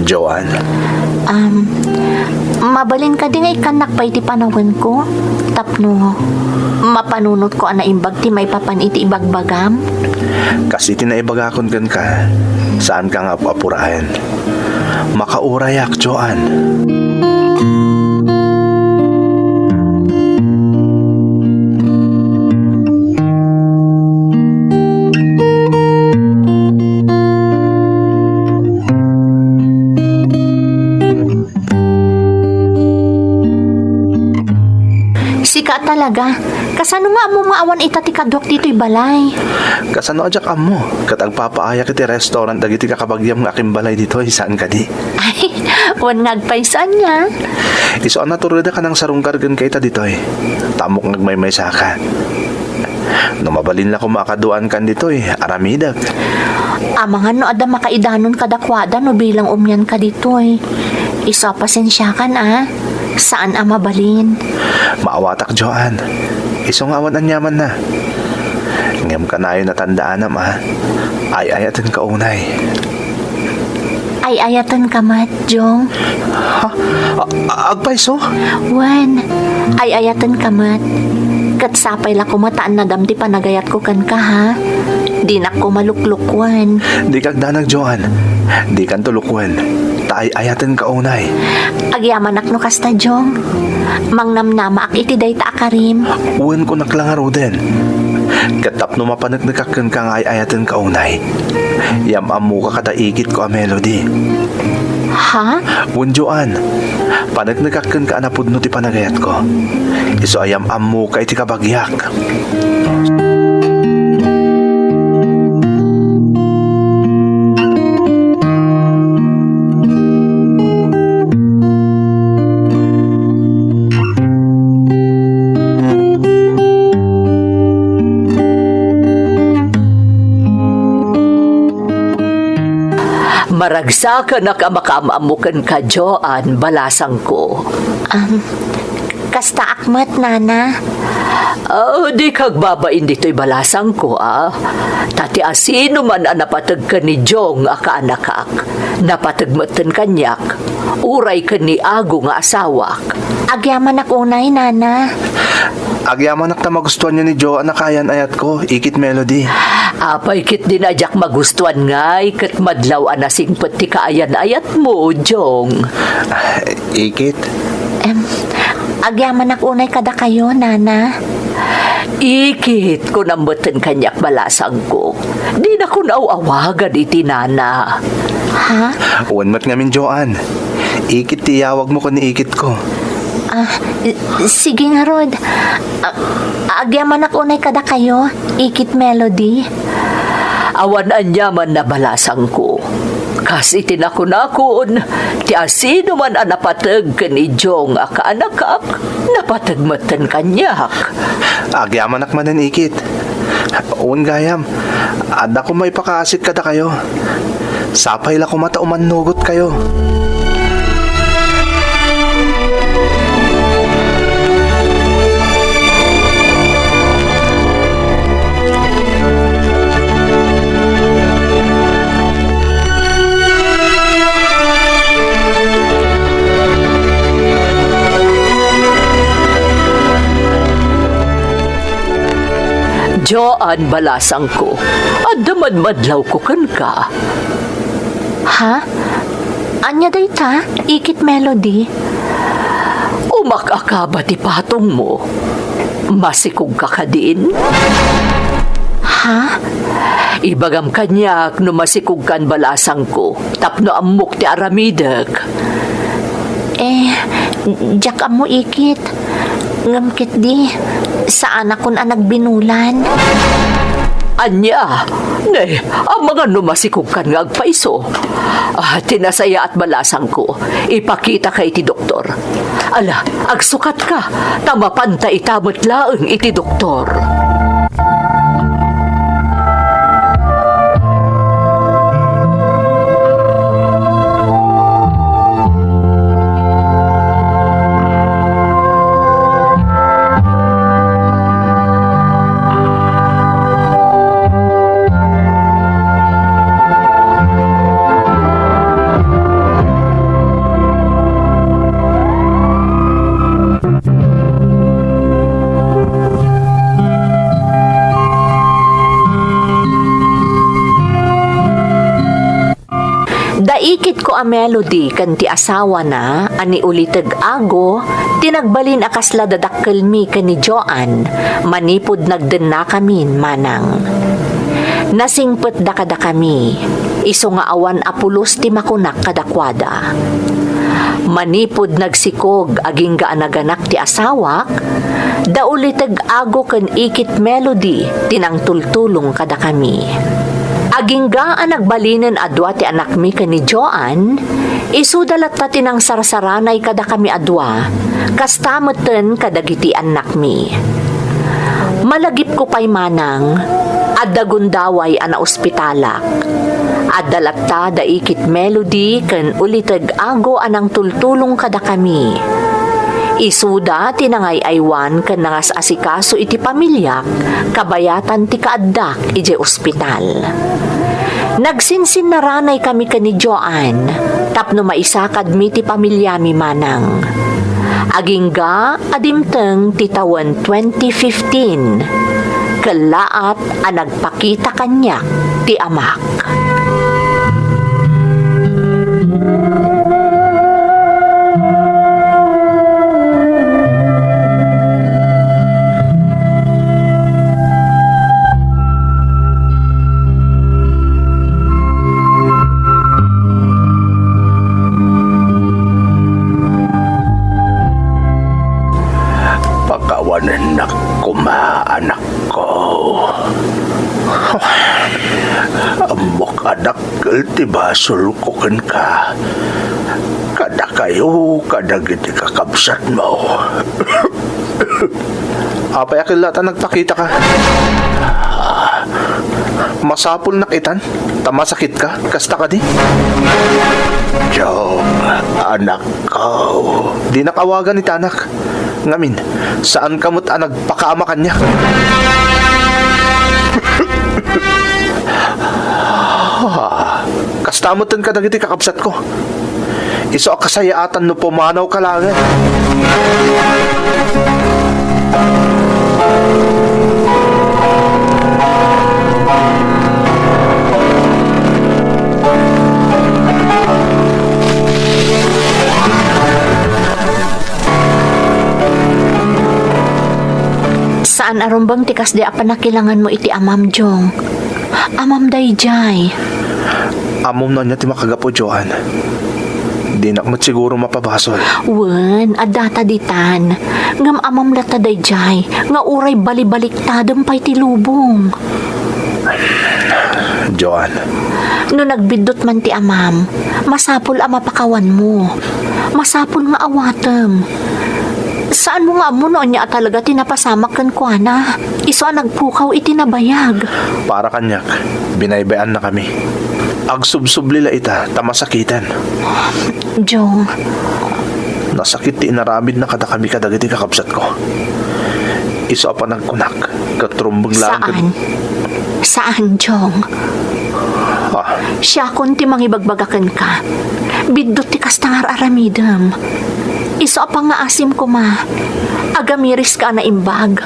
Joan. Um, mabalin kadi nga ikkannak pay ti panawenko? Tapno mapanunotko a naimbag ti maipapan iti ibagbagam? Kas iti naibagakon kenka, saanka nga ap-apuraen. Makaurayak, Joan. Sika talaga. Kasano nga ammo nga awan ita ti kaduak ditoy balay? Kasano a diak ammo? Ket agpapaayak iti restaurant dagiti kakabagiam nga akimbalay ditoy, saan kadi? Ay, wen nga agpayso ania? Isu a naturedek a nangsarungkar kenka ita ditoy. Tapno agmaymaysaka. No mabalin la koma a kaduaankan ditoy, aramidek. Amangan no adda makaidanon kadakuada no bilang umianka ditoy. Isu a pasensiakan a, saan a mabalin. Maawatak, Joan. Isu nga awan aniamanna. Ngem kanayon a tandaanam a, ay-ayatenka unay. Ay-ayatenka met, Jong. Ha? A-, a-, agpayso? Wen, ay-ayatenka met. Ket sapay la koma ta annadam ti panagayatko kenka, ha? Dinak koma luklukuen. Dika agdanag, Joan. Dikanto lukuen. Ta ay-ayatenka unay. Agyamanak no kasta, Jong. Mangnamnamaak iti dayta a karim. Wen, kunak la ngaruden. Ket tapno mapaneknekak kenka nga ay-ayatenka unay. Yam-ammoka kada ikitko a Melody. Ha? Wen, Joan, paneknekak kenka a napudno ti panagayatko. Isu a yam-ammoka iti kabagiak. Maragsakanak a makaam-ammo kenka, Joan, balasangko. Um, kastaak met, Nana. Ah, dika agbabain ditoy balasangko, a. Ta ti asinoman a napateg ken ni Jong a kaanakak, napateg metten kaniak, uray ken ni Ago nga asawak. Agyamanak unay, Nana. Agyamanak ta magustuanyo ni Joan a kaayan-ayatko, ikit Melody. Apay ketdin a diak magustuan ngay ket madlaw a nasingpet ti kaayan-ayatmo, Jong? Ikit. Em, agyamanak unay kadakayo, Nana. Ikit, kunam metten kaniak, balasangko. Dinakon aw-awagan iti nana. Ha? Wen met ngamin, Joan. Ikit ti iyawagmo ken ni ikitko. Ah, sige ngarud. Ah, agyamanak unay kadakayo, Ikit Melody. Awan aniamanna, balasangko. Kas iti nakunakon, ti asinoman a napateg ken idiyo nga kaanakak, napateg metten kaniak. Agyamanak manen, Ikit. Wen gayam, adda koma ipakaasik kadakayo. Sapay la koma ta umannugotkayo. Joan, balasangko, adda madmadlawko kenka. Ha? Ania dayta, Ikit Melody? Umak-akaba ti patongmo. Masikogka kadin? Ha? Ibagam kaniak no masikogkan, balasangko, tapno ammok ti aramidek. Eh, diak ammo, Ikit. Ngem ketdi, saanakon a nagbinulan. Ania? Ne, amangan no masikogkan nga agpayso. Ah, ti nasayaat, balasangko, ipakitaka iti doktor. Ala, agsukatka, ta mapanta ita met laeng iti doktor. Da ikitko a Melody ken ti asawana a ni Uliteg Ago ti nagbalin a kasla dadakkelmi ken ni Joan manipud nagdennakamin manang. Nasingpetda kadakami, isu nga awan a pulos ti makunak kadakuada. Manipud nagsikog agingga a naganak ti asawak, da Uliteg Ago ken Ikit Melody ti nangtultulong kadakami. Agingga a nagbalinen a dua ti anakmi ken ni Joan, isuda latta ti nangsarsaranay kadakami a dua, kasta metten kadagiti annakmi. Malagipko pay manang, adda gundaway a naospitalak. Adda latta da Ikit Melody ken Uliteg Ago a nangtultulong kadakami. Isuda ti nangay-aywan ken nangas-asikaso iti pamiliak kabayatan ti kaaddak idiay ospital. Nagsinsinnaranay kami ken ni Joan tapno maisakadmi ti pamiliami manang. Agingga a dimteng ti tawen twenty fifteen, kellaat a nagpakita kaniak ti amak. Pakawanennak koma, anakko. Ammok a dakkel ti basolko kenka, kadakayo kadagiti kakabsatmo. Apay a kellaat a nagpakitaka? Masapulnak itan ta masakitka, kasta kadi? Jong, anakko. Dinak awagan itanak. Ngamin, saanka met a nagpakaama kaniak. Kasta metten kadagiti kakabsatko. Isu a kasayaatan no pumanawka laeng. Sa Saan a rumbeng ti kasdi a panakilanganmo iti amam, Jong. Amam daydiay. Ammom no ania ti makagapu, Joan. Dinak met siguro mapabasol. Wen, addata ditan. Ngem amam latta daydiay, nga uray balibaliktadem pay ti lubong. Joan. No nagbiddut man ti amam, masapul a mapakawanmo. Masapul nga awatem. Saanmo nga ammo no ania a talaga ti napasamak kenkuana? Isu a nagpukaw iti nabayag. Para kaniak, binaybay-annakami. Agsubsubli la ita ta masakiten. Jong. Nasakit ti inaramidna kadakami kadagiti kakabsatko. Isu a panagkunak, ket rumbeng laeng ket Saan? Saan, Jong? Ah. Siakon ti mangibagbaga kenka. Biddut ti kasta nga ar-aramidem. Isu a pangngaasim koma. Agamiriska a naimbag.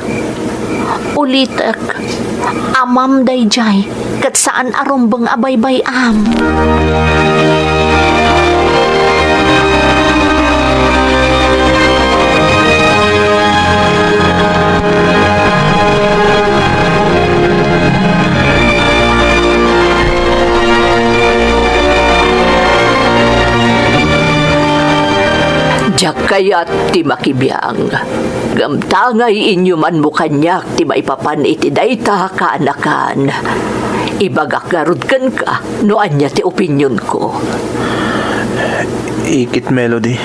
Ulitek, amam daydiay, ket saan a rumbeng a baybay-am. Diak kayat ti makibiang. Ngem tangay inyumanmo kaniak ti maipapan iti dayta, kaanakan. Ibagak ngarud kenka no ania ti opinionko. Ikit, Melody.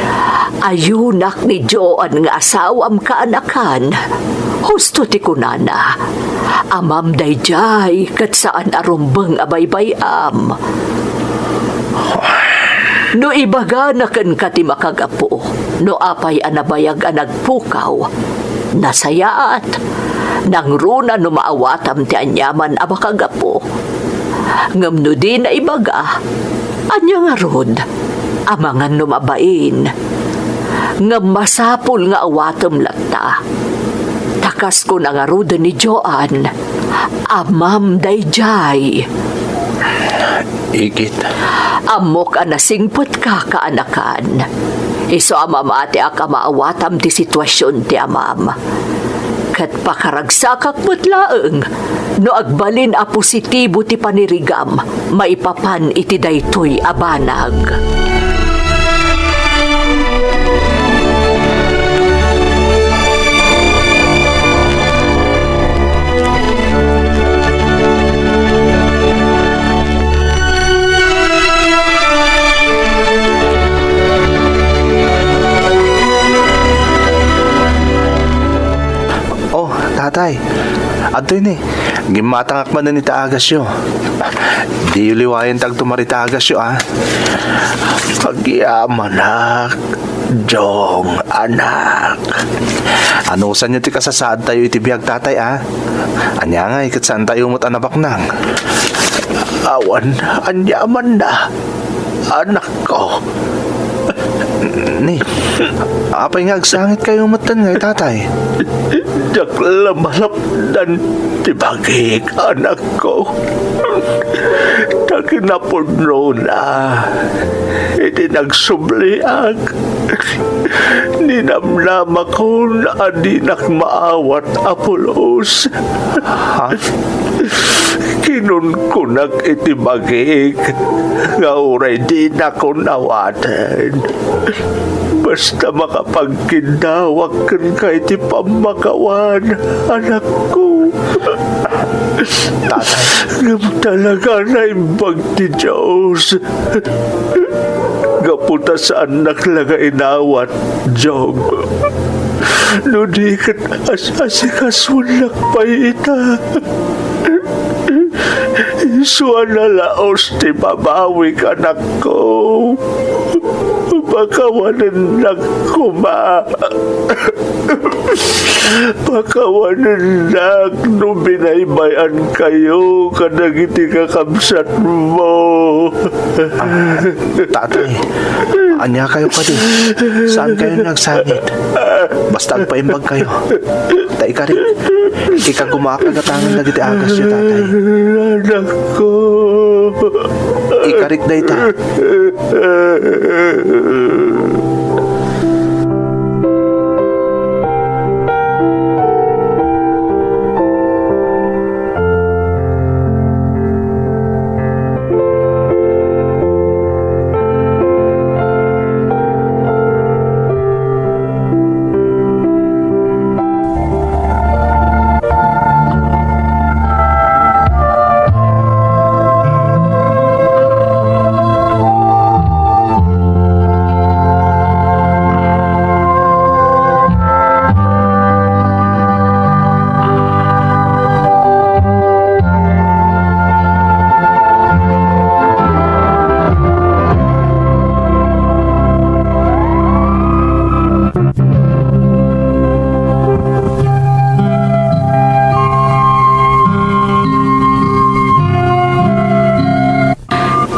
Ayunak ni Joan nga asawam, kaanakan. Husto ti kunana. Amam daydiay ket saan a rumbeng a baybay-am. No ibagana kenka ti makagapu, no apay a nabayag a nagpukaw, nasayaat. Nangruna no maawatam ti aniaman a makagapu. Ngem no dina ibaga, ania ngarud? Amangan no mabain. Ngem masapul nga awatem latta. Ta kas kuna ngaruden ni Joan, amam daydiay. Ikit. Ammok a nasingpetka, kaanakan. Isu a mamatiak a maawatam ti situasion ti amam. Ket pakaragsakak met laeng no agbalin a positibo ti panirigam maipapan iti daytoy a banag. Oh, tatay. Adtoy ni. Gimmatangak manen iti agasyo. Diyo liwayen ti agtumar iti agasyo, a. Agyamanak, Jong, anak. Anusanyo ti kasasaadtayo iti biag, tatay, a? Ania ngay ket saantayo met a nabaknang? Awan aniamanna, anakko. Ni, apay nga agsangitkayo metten ngay, tatay? Diak la malapdan ti bagik, anakko. Ta kinapudnona, iti nagsubliak, ninamnamakon a dinak maawat a pulos. Ha? Kinunkunak iti bagik nga uray dinakon awaten. Basta makapagkiddawak kenka iti pammakawan, anakko. Tatay. Ngem talaga naimbag ti Dios. Gapu ta saannak la nga inawat, Jong. No di ket as-asikasuennak pay ita. Isu a nalaos ti babawik, anakko. Pakawanennak koma. Pakawanennak no binaybay-ankayo kadagiti kakabsatmo. Ah, tatay, ania kayo kadi? Saan kayo nagsangit? Basta agpaimbag kayo. Ta ikarik, ikagumaak a gatangen dagiti agasyo, tatay. Anakko. Ikarik dayta.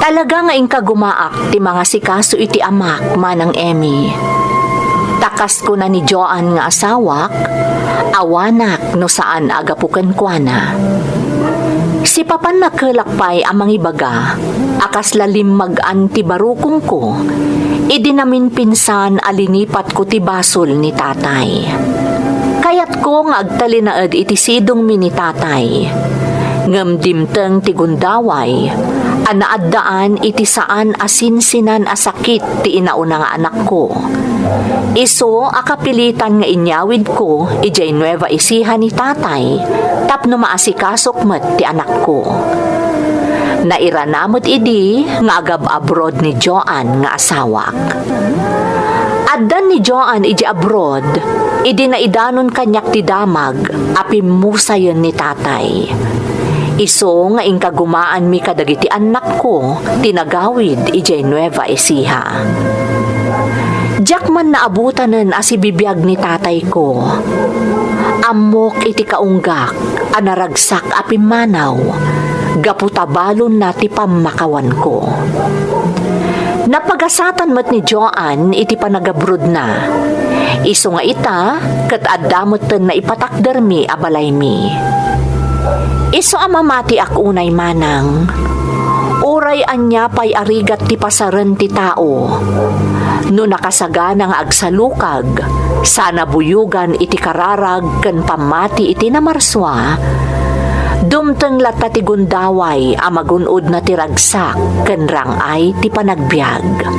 Talaga nga inkagumaak ti mangasikaso iti amak, Manang Emmy. Ta kas kuna ni Joan nga asawak, awanak no saan a gapu kenkuana. Sipapan nakelak pay a mangibaga a kasla limmag-an ti barukongko idi naminpinsan a linipatko ti basol ni tatay. Kayatko nga agtalinaed iti sidongmi ni tatay. Ngem dimteng ti gundaway a naaddaan iti saan a sinsinan a sakit ti inauna nga anakko. Isu a kapilitan nga inyawidko idiay Nueva Ecija ni tatay tapno maasikasok met ti anakko. Nairana met idi nga agab-abroad ni Joan nga asawak. Addan ni Joan idiay abroad idi naidanon kaniak ti damag a pimmusayen ni tatay. Isu nga inkagumaanmi kadagiti annakko ti nagawid idiay Nueva Ecija. Diak man naabutanen a sibibiag ni tatayko. Ammok iti kaunggak a naragsak a pimmanaw gapu ta balonna ti pammakawanko. Napagasatan met ni Joan iti panagabrodna. Isu nga ita, ket adda metten naipatakdermi a balaymi. Isu a mamatiak unay manang, uray ania pay a rigat ti pasaren ti tao, no nakasagana nga agsalukag, sana buyogan iti kararag ken pammati iti namarsua, dumteng latta ti gundaway a magun-odna ti ragsak ken rang-ay ti panagbiag.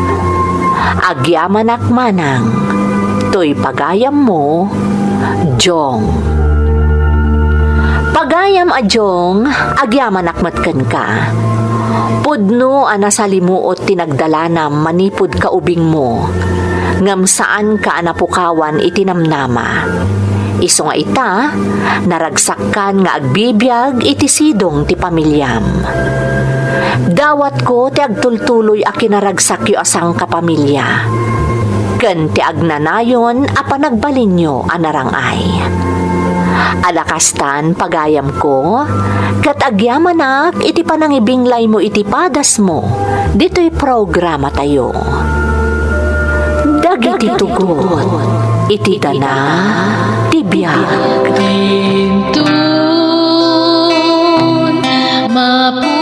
Agyamanak manang, toy pagayammo, Jong. Pagayam a Jong, agyamanak met kenka. Pudno a nasalimuot ti nagdalanam manipud kaubingmo, ngem saanka a napukawan iti namnama. Isu nga ita, naragsakkan nga agbibiag iti sidong ti pamiliam. Dawatko ti agtultuloy a kinaragsakyo a sangkapamilya, ken ti agnanayon a panagbalinyo a narang-ay. Ala kastan, pagayamko, ket agyamanak iti panangibinglaymo iti padasmo ditoy programatayo. Dagiti tugot iti dana ti biag. Inton mapu-